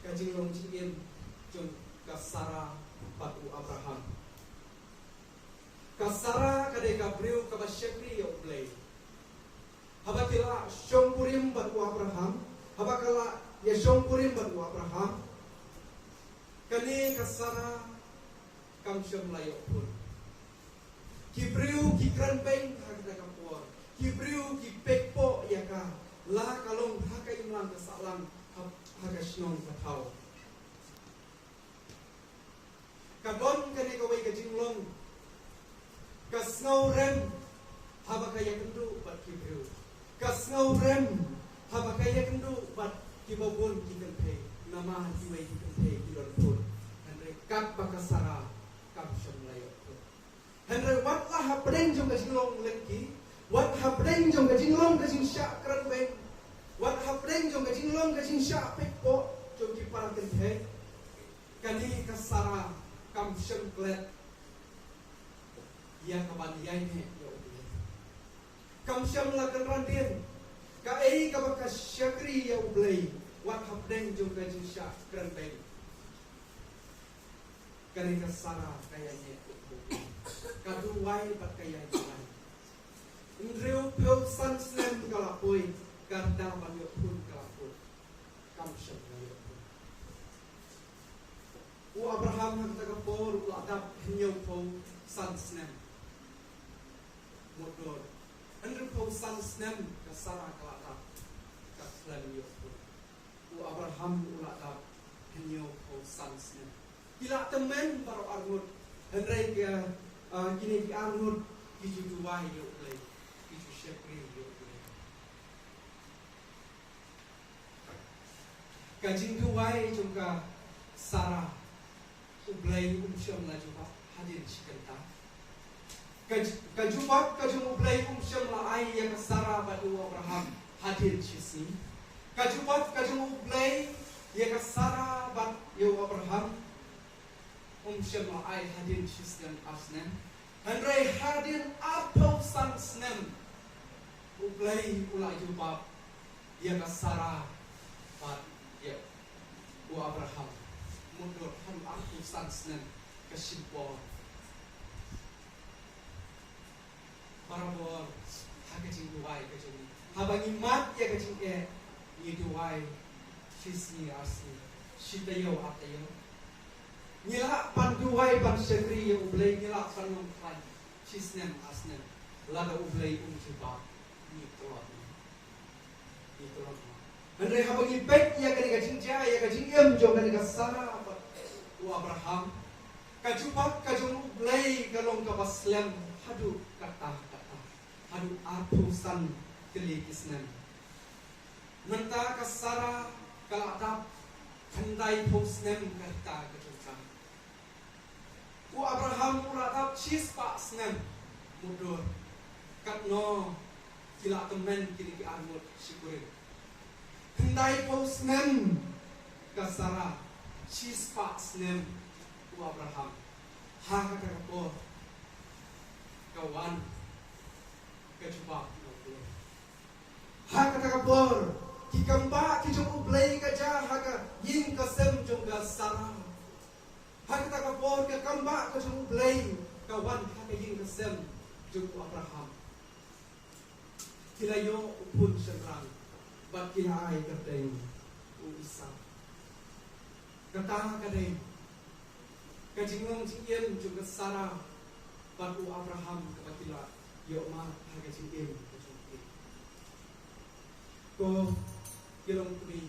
ka jinglong jingim jong ka Sara bad u Abraham. Ka Sara ka dei ka briew kaba shakri ïa U Blei. Haba ki la shongkurim bad u Abraham, haba ka la ïa shongkurim bad u Abraham, kane ka Sara kam shym la ïoh khun. Ki briew ki kren beiñ ha kata ka por. Ki briew ki peit poh ïa ka, la ka long ha ka imlang ka sahlang, ha, ha ka shnong ka thaw. Ka don kane kawei ka jinglong, ka sngewrem haba ka ïakynduh bad ki briew. Ka sngewrem haba ka ïakynduh bad kiba bun ki kynthei. Namar kiwei ki kynthei ki don khun. Hynrei katba ka Sara kam shym la ïoh khun. Hynrei wat la hapdeng jong ka jinglong lyngkhi, wat hapdeng jong ka jinglong ka jingshah kren beiñ, wat hapdeng jong ka jinglong ka jingshah peit poh jong ki para kynthei, kane ka Sara kam shym klet ïa ka ban ïaineh ïa U Blei. Kam shym la kynran dien kaei kaba ka shakri ïa U Blei, wat hapdeng jong ka jingshah kren beiñ. Kane ka Sara ka ïaineh, ka duwai bad ka ïaineh. Hynriewphew san snem ka la poi, ka rta ban ïoh khun ka la kut. Kam shym la ïoh khun. U Abraham ha kata ka por u la dap hynñiewphew san snem. Mutdur. Hynriewphew san snem ka Sara ka la dap, ka khlem ïoh khun. U Abraham u la dap hynñiewphew san snem. Ki la tymmen baroh arngut, hynrei ki, ah, kine ki arngut ki ju duwai ïa U Blei, ki ju shakri ïa U Blei. Ka jingduwai jong ka Sara, U Blei um shym la jubab hadien shi kynta. Ka, ka jubab ka jong U Blei um shym la ai ïa ka Sara bad ïa u Abraham hadien shi sngi. Ka jubab ka jong U Blei ïa ka Sara bad ïa u Abraham um shym la ai hadien shi snem ar snem. Hynrei hadien arphew san snem U Blei u la jubab ïa ka Sara bad ïa u Abraham. Mutdur haduh arphew san snem ka shim por. Barabor ha ka jingduwai ka jong ngi, haba ngi mad ïa ka jingeh, ngi duwai shi sngi ar sngi, shi taïew ar taïew. Ngi lah ban duwai ban shakri ïa U Blei, ngi lah ban long khlaiñ shi snem ar snem. Lada U Blei um jubab, ngi tlot. Hynrei haba ngi peit ïa kane ka jingjia, ïa ka jingim jong kane ka Sara bad u Abraham, ka jubab ka jong U Blei ka long kaba slem haduh katta katta, haduh arphew san tylli ki snem. Mynta ka Sara ka la dap khyndaiphew snem ka rta ka jong ka. U Abraham u la dap shispah snem. Mutdur, katno ki la tymmen kine ki arngut shikurim. Khyndaiphew snem ka Sara, shispah snem u Abraham. Ha kata ka por ka wan ka jubab na U Blei. Ha kata ka por ki kambah ki jong U Blei ka jia ha ka ïing ka sem jong ka Sara. Ha kata ka por ka kambah ka jong U Blei ka wan ha ka ïing ka sem jong u Abraham. Ki la ïoh u khun shynrang bad ki la ai kyrteng u Isaak. Kata ka dei ka jinglong jingim jong ka Sarah bad u Abraham kaba ki la ïoh mad ha ka jingim ka jong ki. Ko ki longkmie,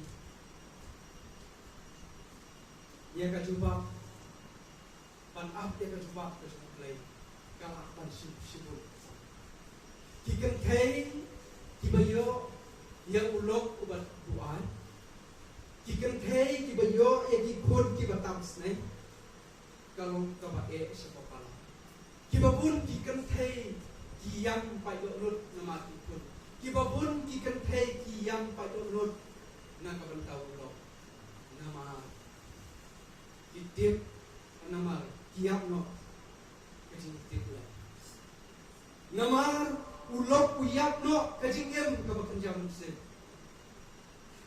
ïa ka jubab ban ap ïa ka jubab ka jong U Blei ka lah ban shim shibun. Ki kynthei kiba ïoh ïa u lok uba duwai, ki kynthei kiba ïoh ïa ki khun kiba tam sneng, ka long kaba eh sha ba palat. Kiba bun ki kynthei ki ïam paidbah lut namar ki khun. Kiba bun ki kynthei ki ïam paidbah lut na ka bynta u lok. Namar ki tip, namar ki ïap noh ka jingtip lem. Namar u lok u ïap noh ka jingim kaba kynja mynsiem.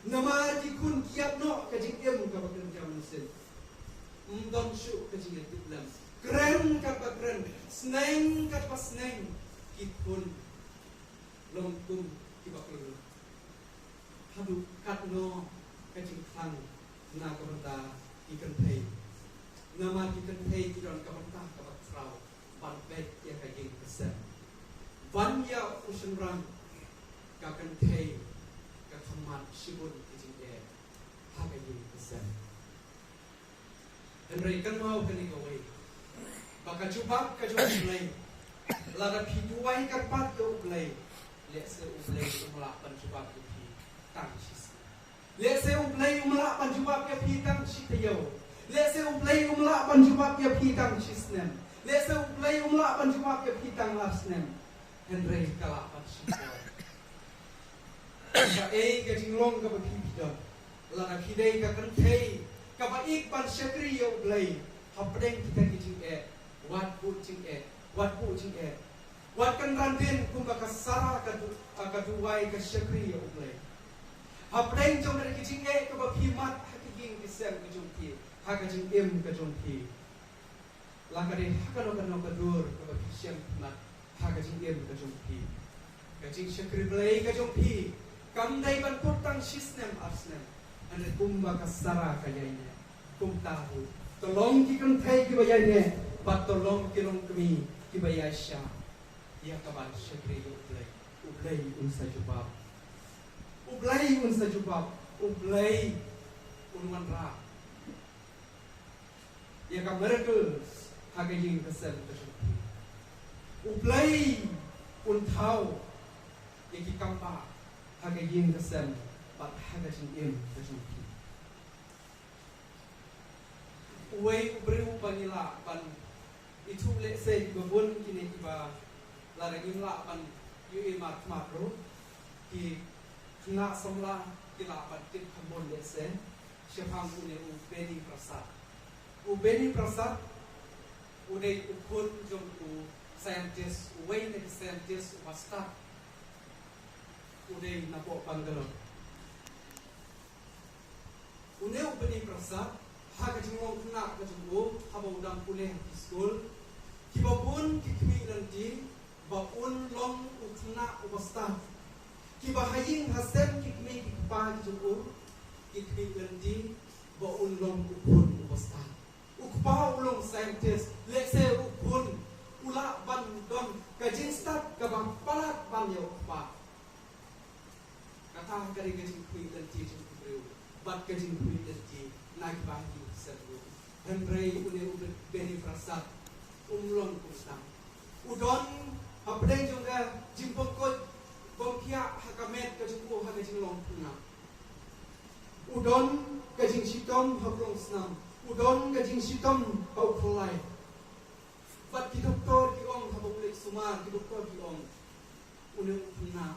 Namar ki khun ki ïap noh ka jingim kaba kynja mynsiem. Ym don shuh ka jingïatip lem. Kren katba kren, sneng katba sneng, ki khun long kum kiba khlem. Haduh katno ka jingkhang na ka bynta ki kynthei. Namar ki kynthei ki don ka bynta kaba khraw ban peit ïa ka ïing ka sem. Ban ïa u shynrang ka kynthei ka kham mad shibun ki jingeh ha ka ïing ka sem. Hynrei kynmaw kane kawei, ba ka jubab ka jong U Blei, lada phi duwai kyrpad ïa U Blei, lehse U Blei um lah ban jubab ïa phi tang shisien. Lehse U Blei um lah ban jubab ïa phi tang shi taïew. Lehse U Blei um lah ban jubab ïa phi tang shi snem. Lehse U Blei um lah ban jubab ïa phi tang ar snem. Hynrei ka lah ban shim por. Kaei ka jinglong kaba phi phi don? Lada phi dei ka kynthei kaba ïeit ban shakri ïa U Blei, hapdeng kita ki jingeh, wat buh jingeh, wat buh jingeh. Wat kynran dien kumba ka Sarah ka du-, ka duwai ka shakri ïa U Blei. Hapdeng jong kata ki jingeh kaba phi mad ha ka ïing ka sem ka jong phi, ha ka jingim ka jong phi, la ka dei ha kano kano ka dur kaba phi shem pynban ha ka jingim ka jong phi, ka jingshakri Blei ka jong phi kam dei ban kut tang shi snem ar snem. Hynrei kumba ka Sarah ka ïaineh, kumta ruh to long ki kynthei kiba ïaineh bad to long ki longkmie kiba ïaishah ïa ka ban shakri ïa U Blei. U Blei un sa jubab. U Blei un sa jubab. U Blei un wanrah ïa ka miracles ha ka ïing ka sem ka jong phi. U Blei un thaw ïa ki kambah ha ka ïing ka sem bad ha ka jingim ka jong phi. Uwei u briew ba ngi lah ban ithuh lehse kiba bun kine kiba lada ngim lah ban ïohi markhmat ruh, ki khynnah samla ki lah ban tip kham bun lehse shaphang une u Benny Prasad. U Benny Prasad u dei u khun jong u scientist, uwei na ki scientist uba stad, u dei napoh Bangalore. Une u Benny Prasad, ha ka jinglong khynnah ka jong u, haba u dang pule ha ki skul, kiba bun ki khmih lynti ba un long u khynnah uba stad. Kiba ha ïing ha sem ki kmie ki kpa ki jong u ki khmih lynti ba un long u khun uba stad. U kpa u long scientist, lehse u khun u lah ban don ka jingstad kaba palat ban ïa u kpa. Kata ka dei ka jingkhmih lynti jong u briew bad ka jingkhmih lynti na kiba ha ïing ha sem ruh. Hynrei une u Benny Prasad um long kumta. U don hapdeng jong ka jingpynkhuid bym khiah ha ka met ka jong u ha ka jinglong khynnah. U don ka jingshitom ha u plongsnam. U don ka jingshitom ha u khyllai. Bad ki doktor ki ong, haba u leit sumar, ki doktor ki ong, une u khynnah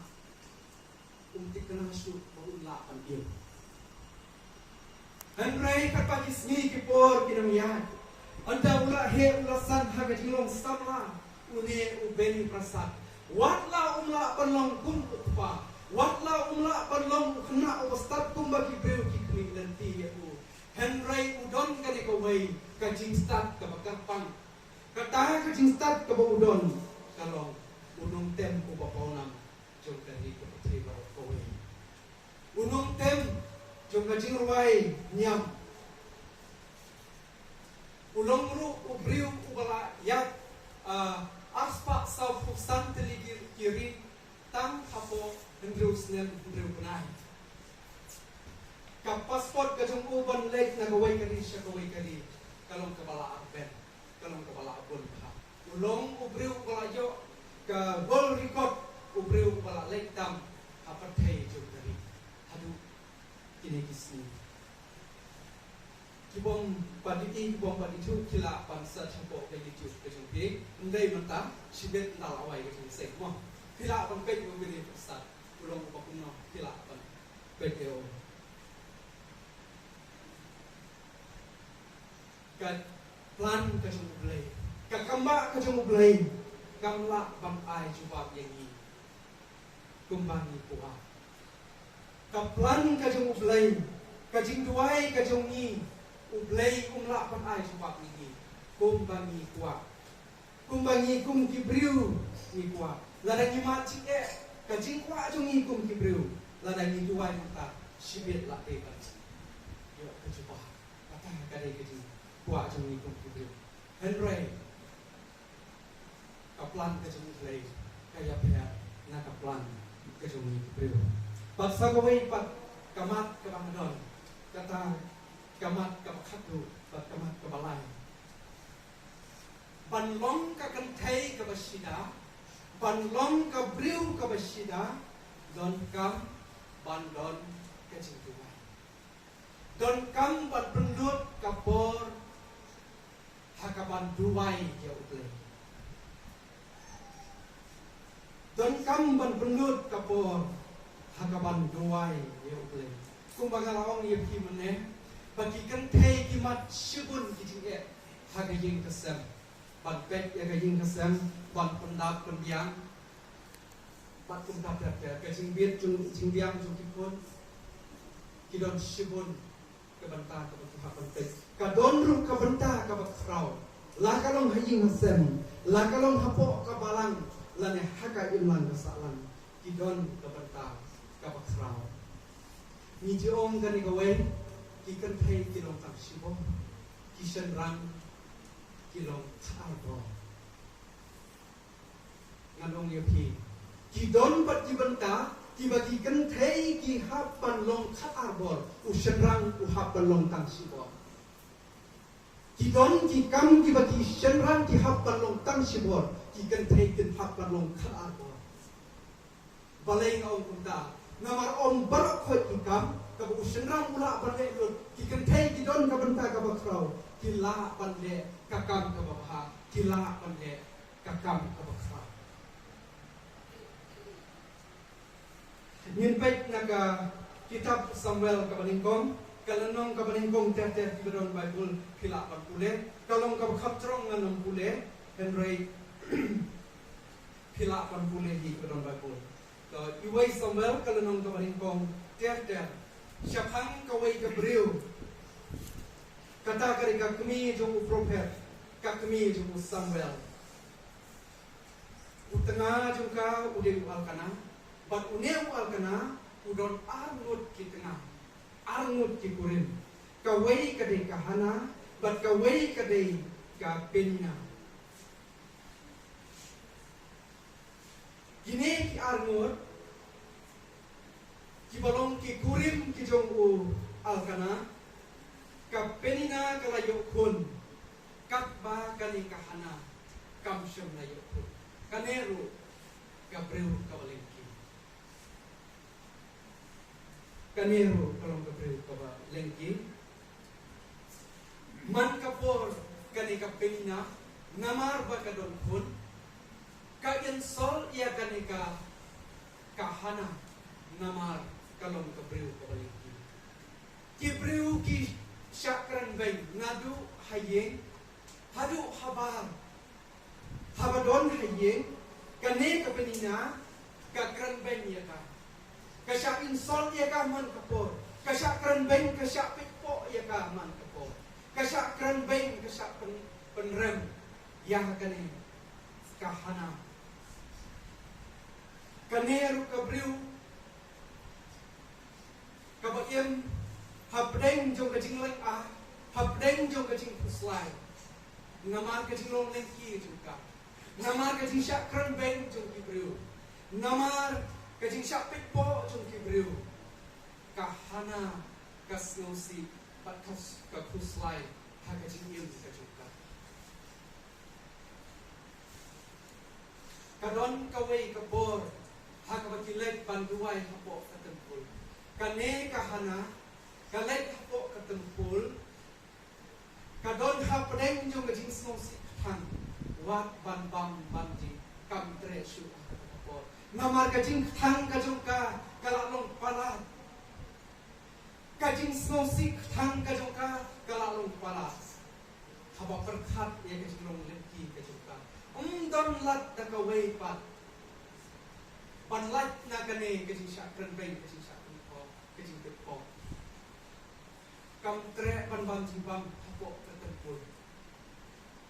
um thikna shuh ba un lah ban im. Hynrei katba ki sngi ki por ki nang ïaid, ynda u la heh u la san ha ka jinglong samla une u Benny Prasad, wat la um lah ban long kum u kpa, wat la um lah ban long u khynnah uba stad kumba ki briew ki khmih lynti ïa u. Hynrei u don kane kawei ka jingstad kaba kyrpang. Kata ka jingstad kaba u don ka long u nongtem uba pawnam jong ka ri ka pyrthei baroh kawei. U nongtem Ka jingrwai niam. U long ruh u briew uba la ïap, ah, arspah sawphew san tylli ki, ki ri tang hapoh hynriew snem hynriew bnai. Ka passport ka jong u ban leit na kawei ka ri sha kawei ka ri ka long kaba la arben, ka long kaba la bun bha. U long u briew uba la ïoh ka world record, u briew uba la leit tam ha pyrthei jong ka ri. Haduh kine ki sngi. Ki bym pat ïohi, ki bym pat ithuh, ki lah ban search hapoh ka YouTube ka jong phi. Ym dei mynta, shibit ynda la wai ka jingïaseng mo. Phi lah ban peit ïa u kane u stad. U long uba kumno, phi lah ban peit ïa u. Ka plan ka jong U Blei, ka kam ba ka jong U Blei kam lah ban ai jubab ïa ngi kumba ngi kwah. Ka plan ka jong U Blei, ka jingduwai ka jong ngi, U Blei um lah ban ai jubab ïa ngi kumba ngi kwah. Kumba ngi kum ki briew ngi kwah. Lada ngi mad jingeh, ka jingkwah jong ngi kum ki briew, lada ngi duwai mynta, shibit lah dei ban ïoh ka jubab. Kata ka dei ka jingkwah jong ngi kum ki briew. Hynrei ka plan ka jong U Blei ka ïapher na ka plan ka jong ngi ki briew. Bad sa kawei pat ka mat kaba nga don, kata ka mat kaba khatduh bad ka mat kaba lai. Ban long ka kynthei kaba shida, ban long ka briew kaba shida, donkam ban don ka jingduwai. Donkam ban pynlut ka por ha kaban duwai ïa U Blei. Donkam ban pynlut ka por ha kaban duwai ïa U Blei. Kumba nga la ong ïa phi mynne, ba ki kynthei ki mad shibun ki jingeh ha ka ïing ka sem. Ban peit ïa ka ïing ka sem, ban pyndap pynbiang, bad kumta ter ter, ka jingbit jong, jingbiang jong ki khun. Ki don shibun ka bynta kaba ki hap ban peit. Ka don ruh ka bynta kaba khraw, la ka long ha ïing ha sem, la ka long hapoh ka balang, lane ha ka imlang ka sahlang, ki don ka bynta kaba khraw. Ngi ju ong kane kawei, ki kynthei ki long tang shibun, ki shynrang ki long khatar bor. Ngan ong ïa phi, ki don pat ki bynta kiba ki kynthei ki hap ban long khatar bor, u shynrang u hap ban long tang shibun. Ki don ki kam kiba ki shynrang ki hap ban long tang shibun, ki kynthei kin hap ban long khatar bor. Balei nga ong kumta? Namar ym baroh khoit ki kam kaba u shynrang u lah ban leh lut, ki kynthei ki don ka bynta kaba khraw, ki lah ban leh ka kam kaba bha, ki lah ban leh ka kam kaba khraw. Ngin peit na ka kitab Samuel kaba nyngkong, ka lynnong kaba nyngkong, ter ter kiba don Baibl phi lah ban pule, ka long kaba kham jrong ngan ym pule, hynrei phi lah ban pule hi kiba don Baibl. Ka iwei Samuel ka lynnong kaba nyngkong, ter ter. Shaphang kawei ka briew, kata ka dei ka kmie jong u prophet, ka kmie jong u Samuel. U tnga jong ka u dei u Elkana, bad une u Elkana u don arngut ki tnga, arngut ki kurim. Kawei ka dei ka Hana, bad kawei ka dei ka Penina. Kine ki arngut kiba long ki kurim ki jong u Elkana, ka Penina ka la ïoh khun, katba kane ka Hana kam shym la ïoh khun. Kane ruh ka briew kaba lyngkhi. Kane ruh ka long ka briew kaba lyngkhi. Man ka por kane ka Penina, namar ba ka don khun, ka insult ïa kane ka, ka Hana, namar ka long ka briew kaba lyngkhi. Ki briew ki shah kren beiñ naduh ha ïing haduh habar. Haba don ha ïing, kane ka Penina ka kren beiñ ïa ka. Ka shah insult ïa ka man ka por. Ka shah kren beiñ, ka shah peit poh ïa ka man ka por. Ka shah kren beiñ, ka shah pyn-, pynrem ïa kane ka Hana. Kane ruh ka briew kaba im, Hapdeng jong ka jingleh ah, hapdeng jong ka jingkhuslai, namar ka jinglong lynti jong ka, namar ka jingshah kren beiñ jong ki briew, namar ka jingshah peit poh jong ki briew, ka Hana ka sngewsih bad ka, ka khuslai ha ka jingim ka jong ka. Ka don kawei ka por ha kaba ki leit ban duwai hapoh ka templ. Kane ka Hana ka leit hapoh ka templ. Ka don hapdeng jong ka jingsngewsih kthang, wat ban bam ban dih, kam treh shuh ha kata ka por. Namar ka jingkthang ka jong ka ka la long palat. Ka jingsngewsih kthang ka jong ka ka la long palat. Haba pyrkhat ïa ka jinglong lynti ka jong ka, ym don lad da kawei pat ban lait na kane ka jingshah kren beiñ, ka jingshah kren poh, ka jingpeit poh. Kam treh ban bam jingbam hapoh ka templ.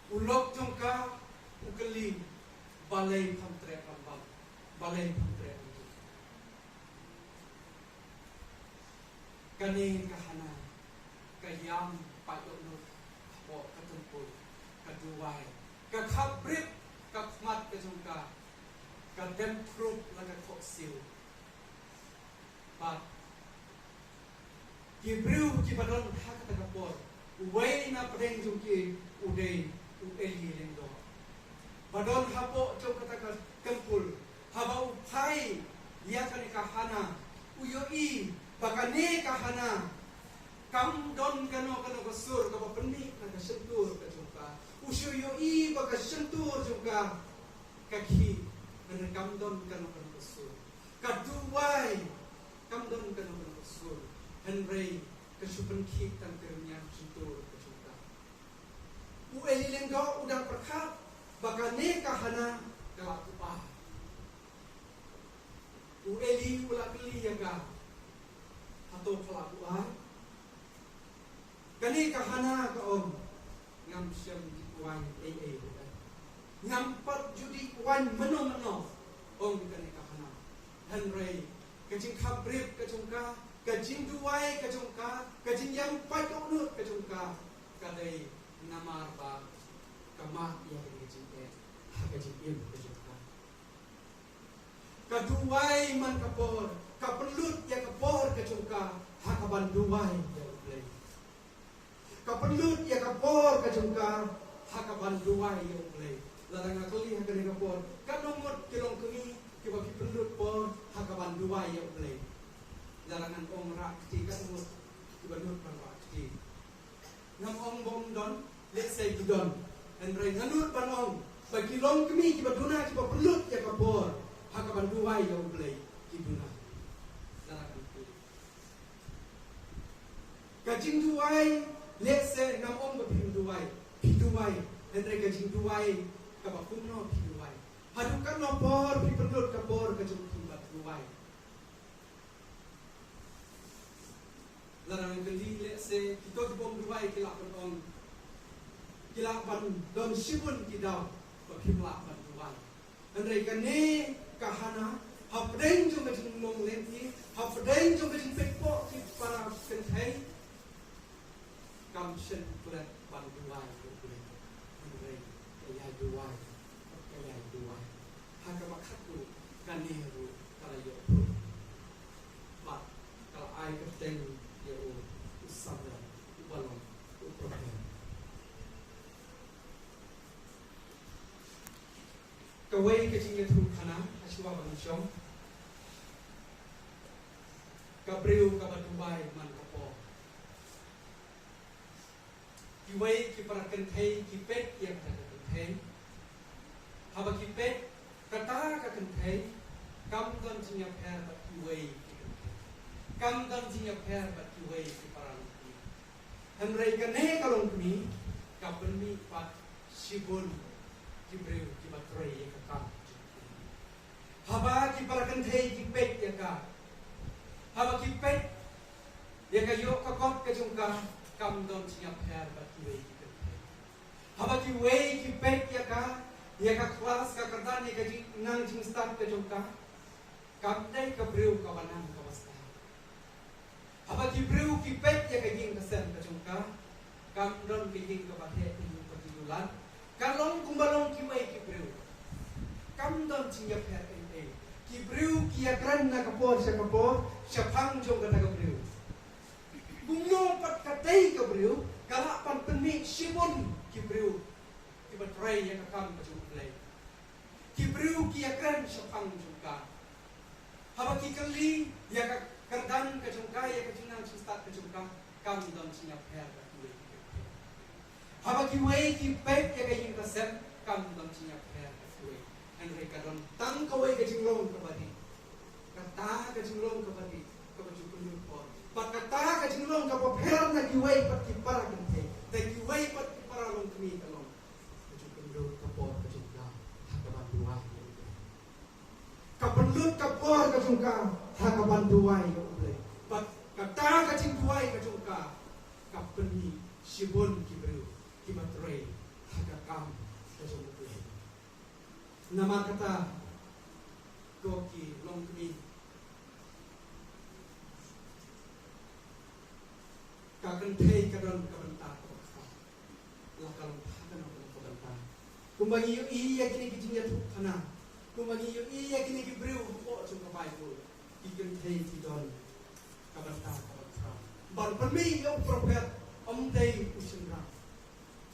U lok jong ka u kylli, balei pham treh ban bam, balei pham treh ban bam. Kane ka Hana ka ïam paid dohnud hapoh ka templ, ka duwai, ka khap brip, ka khmat ka jong ka ka dem thrup la ka khohsiew. Bad ki briew kiba don ha kata ka por, uwei na pdeng jong ki u dei u Eli Lyngdoh, ba don hapoh jong kata ka templ. Haba u phai ïa kane ka Hana, u ïohi ba kane ka Hana kam don kano kano ka sur kaba pynmih na ka shyntur ka jong ka. U shu ïohi ba ka shyntur jong ka ka khih, hynrei kam don kano kano ka sur. Ka duwai, kam don kano kano ka sur, hynrei ka shu pynkhih tang ka rynïang shyntur ka jong ka. U Eli Lyngdoh u dang pyrkhat ba kane ka Hana ka la duwai. U Eli u la kylli ïa ka, hato pha la buaid? Kane ka Hana ka ong, ngam shym ju buaid ei ei ruh. Ngam pat ju dih waiñ mynno mynno, ong kane ka Hana. Hynrei ka jingkhap brip ka jong ka, ka jingduwai ka jong ka, ka jingïam paid dohnud ka jong ka, ka dei namar ba ka mad ïa ka jingeh ha ka jingim ka jong ka. Ka duwai man ka por, ka pynlut ïa ka por ka jong ka ha ka ban duwai ïa U Blei. Ka pynlut ïa ka por ka jong ka ha ka ban duwai ïa U Blei. Lada nga kylli ha kane ka por, katno ngut ki longkmie kiba phi pynlut por ha ka ban duwai ïa U Blei? Lada ngan ong rah kti, katno ngut kiba nud ban rah kti? Ngam ong ba ym don, lehse ki don. Hynrei nga nud ban ong ba ki longkmie kiba duna kiba pynlut ïa ka por ha ka ban duwai ïa U Blei, ki duna. Lada ngan kylli. Ka jingduwai, lehse ngam ong ba phim duwai, phi duwai. Hynrei ka jingduwai kaba kumno phi duwai? Haduh katno por phi pynlut ka por ka jong phi ban duwai? Lada ngan kylli, lehse kito kibym duwai ki lah ban ong, ki lah ban don shibun ki daw ba phim lah ban duwai. Hynrei kane ka Hana, hapdeng jong ka jinglong lynti, hapdeng jong ka jingpeit poh ki para kynthei, kam sngewklet ban duwai ïa U Blei. Hynrei ka ïai duwai, ka ïai duwai. Ha kaba khatduh kane ruh ka la ïoh put. Bad ka la ai kyrteng ïa u, u Samuel, uba long u prophet. Kawei ka jingïathuhkhana ha shuwa ban shong. Ka briew kaba duwai man ka por. Kiwei ki para kynthei ki peit ïa kata ka kynthei. Haba ki peit kata ka kynthei, kam don jingïapher bad kiwei ki kynthei. Kam don jingïapher bad kiwei ki para longkmie. Hynrei kane ka longkmie ka pynmih pat shibun ki briew kiba trei ïa ka kam. Haba ki para kynthei ki peit ïa ka, haba ki peit ïa ka ïoh ka kot ka jong ka, kam don jingïapher bad kiwei ki kynthei. Haba kiwei ki peit ïa ka, ïa ka klas, ka kyrdan, ïa ka jingnang jingstad ka jong ka, kam dei ka briew kaba nang kaba stad. Haba ki briew ki peit ïa ka Na ka por sha ka por shaphang jong kata ka briew. Kumno pat katei ka briew ka lah ban pynmih shibun ki briew kiba trei ïa ka kam ka jong U Blei. Ki briew ki ïakren shaphang jong ka. Haba ki kylli ïa ka kyrdan ka jong ka, ïa ka jingnang jingstad ka jong ka, kam don jingïapher ka kiwei ki kyrdan. Haba kiwei ki peit ïa ka ïing ka sem, kam don jingïapher ka kiwei. Hynrei ka don tang kawei ka jinglong kaba dih. Kata ka jinglong kaba dih, kaba ju pynlut por. Bad kata ka jinglong kaba pher na kiwei pat ki para kynthei, na kiwei pat ki para longkmie ka long ka ju pynlut ka por ka jong ka ha kaban duwai ïa U Blei. Ka pynlut ka por ka jong ka ha kaban duwai ïa U Blei. Bad kata ka jingduwai ka jong ka, ka pynmih shibun ki briew kiba trei ha ka kam ka jong U Blei. Namar kata, ko ki longkmie, ka kynthei ka don ka bynta kaba khraw. La ka long ha kano kano ka bynta. Kumba ngi ïohi ïa kine ki jingïathuhkhana, kumba ngi ïohi ïa kine ki briew hapoh jong ka Baibl, ki kynthei ki don ka bynta kaba khraw ban pynmih ïa u prophet, ym dei u shynrang.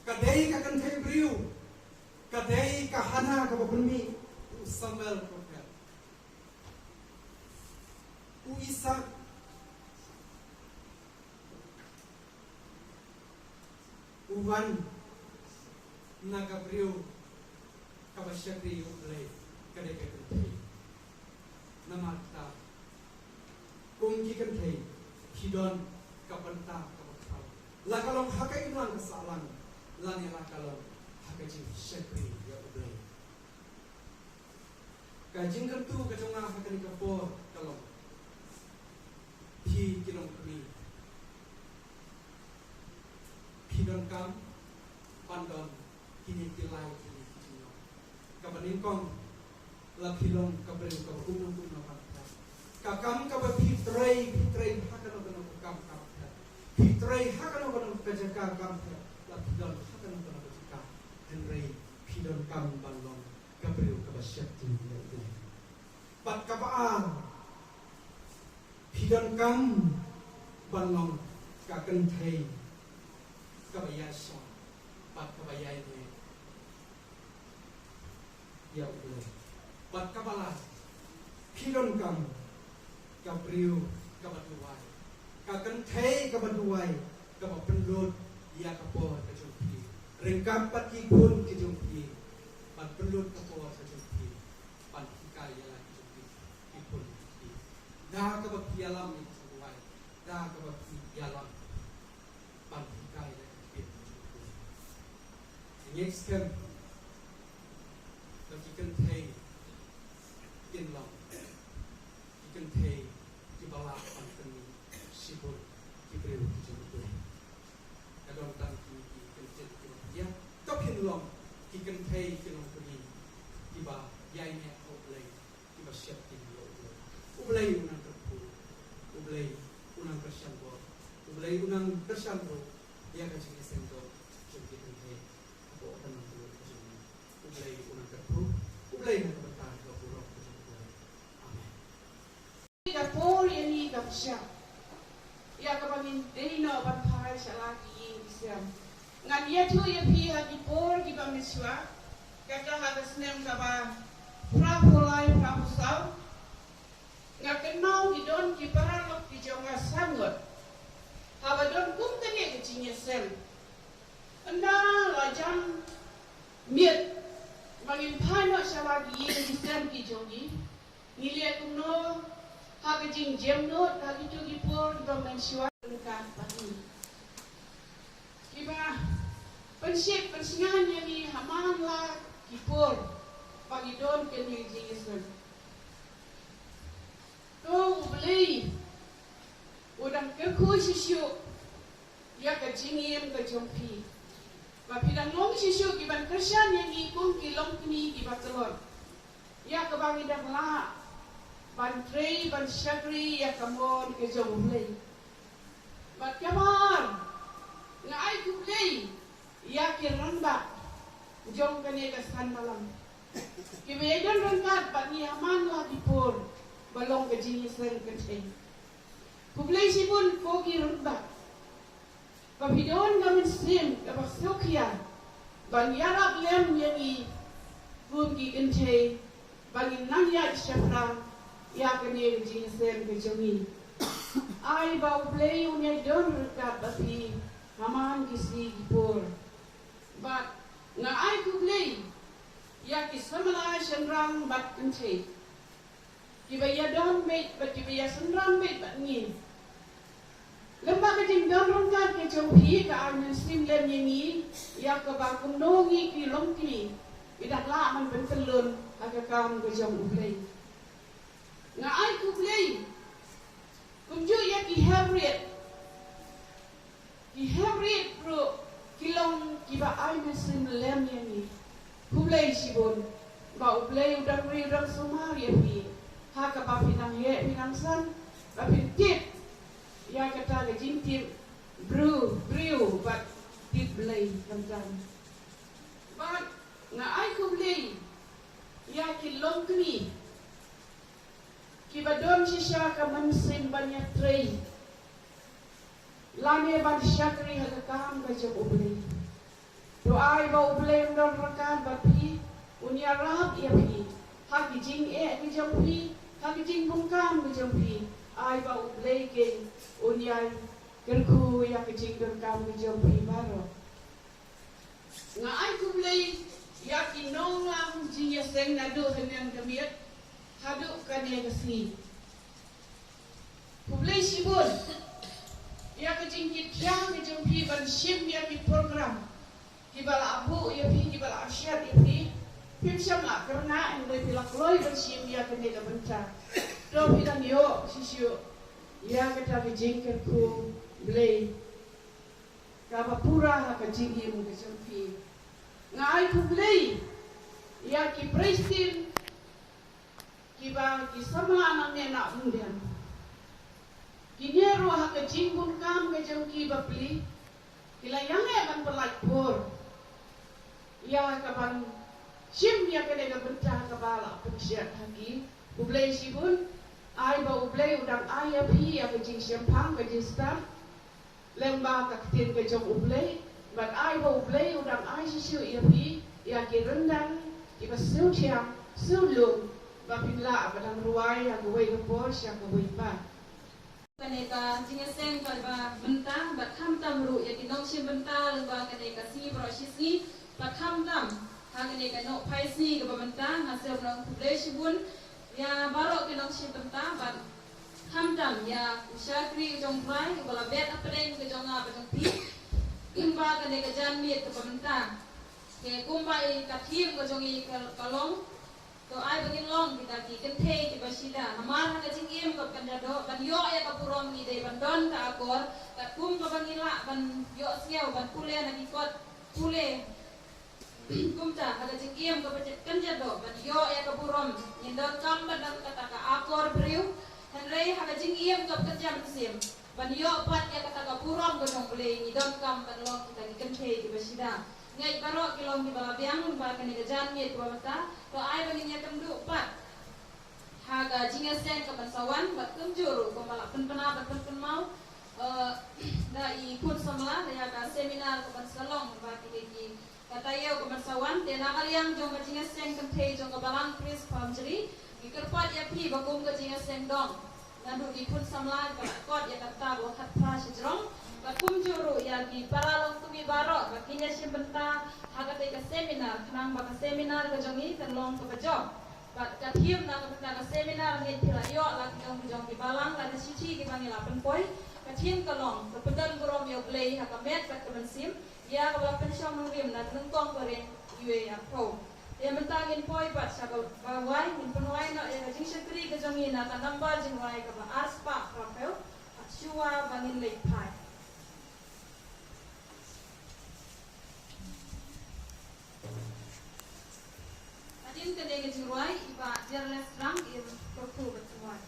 Ka dei ka kynthei briew, ka dei ka Hana kaba pynmih u Samuel prophet. U Isaak u wan na ka briew kaba shakri ïa U Blei, ka dei ka kynthei. Namar kata, kum ki kynthei, phi don ka bynta kaba khraw. La ka long ha ka imlang ka sahlang, lane la ka long ha ka jingshakri ïa U Blei. Ka jingkyntu ka jong nga ha kane ka por ka long, phi ki longkmie, phi donkam ban don kine ki lai kine ki jingïong. Kaba nyngkong, la phi long ka briew kaba kumno kumno ban phet. Ka kam kaba phi trei, phi trei ha kano kano ka kam kam phet. Phi trei ha kano kano ka jaka kam phet. La phi don ha kano kano ka jaka. Hynrei phi donkam ban long ka briew kaba sheptieng ïa U Blei. Bad kaba ar, phi donkam ban long ka kynthei kaba ïaishah bad kaba ïaineh ïa U Blei. Bad kaba lai, phi donkam ka briew kaba duwai, ka kynthei kaba duwai, kaba pynlut ïa ka por ka jong phi ryngkat bad ki khun ki jong phi, ban pynlut ka por ka jong phi ban hikai ïa la ki jong phi ki khun ki jong phi. Da kaba phi ïalam ïa ki jong duwai, da kaba phi ïalam ban hikai ïa ki jong phi. Ngi skhem ba ki kynthei kin long ki kynthei kiba lah ban pynmih shibun ki briew ki jong U Blei. Ka don tang kine ki kyntien kiba pdiang, to phin long ki kynthei ki longkmie kiba ïaineh ha U Blei, kiba sheptieng ïa U Blei. U Blei un nang kyrkhu, U Blei un nang kyrshan bor, U Blei un nang kyrshan ruh ïa ka jingïaseng doh jong ki kynthei hapoh ka nongkyndong ka jong ngi. U Blei un nang kyrkhu, U Blei na ka bynta ka burom ka jong U Blei. Amen. Ka por ïa ngi ka pyrshah ïa kaba ngin dei noh ban phai sha la ki ïing ki sem. Ngan ïathuh ïa phi ha ki por kiba mynshuwa, kata ha ka snem kaba phra phew lai phra phew saw, nga kynmaw ki don ki paralok ki jong nga san ngut. Haba don kum kane ka jingïaseng, ynda la jan miet ba ngin phai noh sha la ki ïing ki sem ki jong ngi, ngi leh kumno? Ha ka jingjemnud ha kito ki por kiba mynshuwa, ryngkat bad ngi. Kiba pynshit pynsngew ïa ngi ha man la ki por ba ngi don kane ka jingïaseng. To U Blei u dang kyrkhu shisha ïa ka jingim ka jong phi, ba phi dang long shisha kiban kyrshan ïa ngi kum ki longkmie kiba tlot, ïa kaba ngi dang lah ban trei ban shakri ïa ka mon ka jong U Blei. Bad kaba ar, nga ai khublei ïa ki rangbah jong kane ka shnong Balang kiba ïadon ryngkat bad ngi ha man la ki por Ba long ka jingïaseng kynthei. Khublei shibun ko ki rangbah. Ba phi don ka mynsiem kaba sngewkhia ban ïarap lem ïa ngi kum ki kynthei ba ngin nang ïaid shaphrang ïa kane ka jingïaseng ka jong ngi. Ai ba U Blei un ïai don ryngkat bad phi ha man ki sngi ki por. Bad nga ai khublei ïa ki samla shynrang bad kynthei kiba ïadon beit bad kiba ïasynran beit bad ngi. Lem bad ka jingdon ryngkat ka jong phi ka ai mynsiem lem ïa ngi ïa kaba kumno ngi ki longkmie ki dang lah ban pyntyllun ha ka kam ka jong U Blei. Nga ai khublei kumjuh ïa ki hep rit. Ki hep rit ruh ki long kiba ai mynsiem lem ïa ngi. Khublei shibun ba U Blei u dang ri u dang sumar ïa phi ha kaba phi nang heh phi nang san ba phin tip ïa kata ka jingtip briew briew bad tip Blei khamtam. Bad nga ai khublei ïa ki longkmie kiba don shisha ka mynsiem ban ïatrei lane ban shakri ha ka kam ka jong U Blei. To ai ba U Blei un don ryngkat bad phi, un ïarap ïa phi ha ki jingeh ki jong phi, ha ki jingbun kam ki jong phi. Ai ba U Blei keiñ un ïai kyrkhu ïa ki jingdonkam ki jong phi baroh. Nga ai khublei ïa ki nonglam jingïaseng naduh hynne ka miet haduh kane ka sngi. Khublei shibun ïa ka jingkit khiah ka jong phi ban shim ïa ki program kiba la buh ïa phi, kiba la shet ïa phi. Phim shym la kyrngah hynrei phi la kloi ban shim ïa kane ka bynta. To phi dang ïoh shisha ïa kata ka jingkyrkhu Blei kaba pura ha ka jingim ka jong phi. Nga ai khublei ïa ki Palestine kiba ki samla nangne na Umden. Kine ruh ha ka jingbun kam ka jong ki bapli ki la ïeng eh ban pyllait por ïa ka ban shim ïa kane ka bynta kaba la pynshet ha ki. Khublei shibun. Ai ba U Blei u dang ai ïa phi ïa ka jingshemphang ka jingstad lem bad ka ktien ka jong U Blei, bad ai ba U Blei u dang ai shisha ïa phi ïa ki ryndang kiba sngewthiang sngewlung ba phin lah ba dang rwai ïa kawei ka por sha kawei pat. Kane ka jingïaseng kaba mynta bad khamtam ruh ïa ki nongshim bynta lyngba kane ka sngi baroh shi sngi bad khamtam ha kane ka nohphai sngi kaba mynta. Nga sngewbha ban khublei shibun ïa baroh ki nongshim bynta bad khamtam ïa u shakri u jong U Trai uba la bet hapdeng ka jong nga bad jong phi lyngba kane ka janmiet kaba mynta. Te kumba i ka theme ka jong i ka, ka long, to ai ba ngin long kita ki kynthei kiba shida. Namar ha ka jingim kaba kynja doh ban ïoh ïa ka burom ngi dei ban don ka akor, katkum kaba ngi lah ban ïohsngew ban pule na ki kot pule. Kumta ha ka jingim kaba kynja doh ban ïoh ïa ka burom ngin donkam ban don kata ka akor briew. Hynrei ha ka jingim kaba kynja mynsiem ban ïoh pat ïa kata ka burom ka jong U Blei ngi donkam ban long kita ki kynthei kiba shida. Ngeit baroh ki long kiba la biang lyngba kane ka janmiet kaba mynta. To ai ba ngin ïakynduh pat ha ka jingïaseng kaban sa wan bad kumjuh ruh kumba la pynbna bad pynpynmaw, eh, da i khun samla ïa ka seminar kaban sa long lyngba kine ki ka taïew kaban sa wan. Te na ka liang jong ka jingïaseng kynthei jong ka Balang Prince Palm Julie ngi kyrpad ïa phi ba kum ka jingïaseng dong naduh ki khun samla kiba la kot ïa kata ba khatphra shajrong bad kumjuh ruh ïa ki para longkmie baroh ba kin ïashim bynta ha katei ka seminar khnang ba ka seminar ka jong ngi kan long kaba jop. Bad ka theme na ka bynta ka seminar ngeit phi la ïoh la ki jong ki jong ki balang la ki shithi kiba ngi la pynpoi. Ka theme ka long, ka pyndan burom ïa U Blei ha ka met bad ka mynsiem. Ïa kaba la pynshong nongrim na ka nyngkong ka ring iwei arphew. Te mynta ngin poi pat sha kaba wai, ngin pynwai noh ïa ka jingshakri ka jong ngi na ka nambar jingrwai kaba arspah phraphew. Shuwa ba ngin leit phai. Hadien kane ka jingrwai i Bah Jerles Rang i kyrkhu ban pynwai.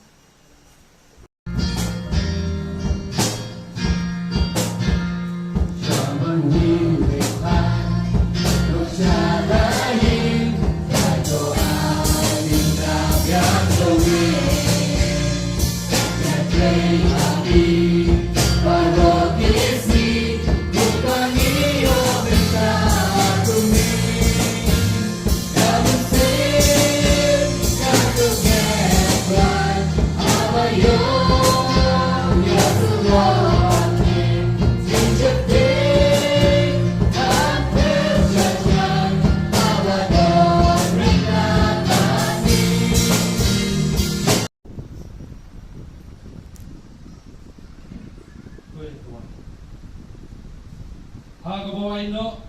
Ha kaba wai noh,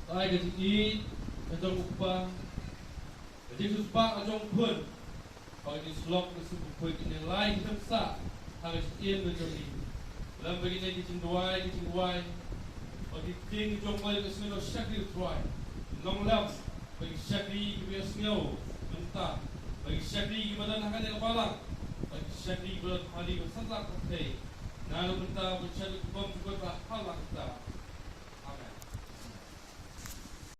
ai ka jingïeit ka jong u kpa, ka jingshukor ka jong u khun, bad ka jingsyllok ka jong u khun, kine lai ki jingshah ha ka jingim ka jong ngi. Lem bad kine ki jingduwai, ki jingduwai, bad ki ktien ki jong ngi ka sngew shakri U Trai. Long lem bad ki shakri kiba ïohsngew mynta, bad ki shakri kiba don ha kane ka balang, bad ki shakri kiba don ha kane ka satlak pyrthei. Naduh mynta bad shaduh kaba ym jukut, ba ha la kata.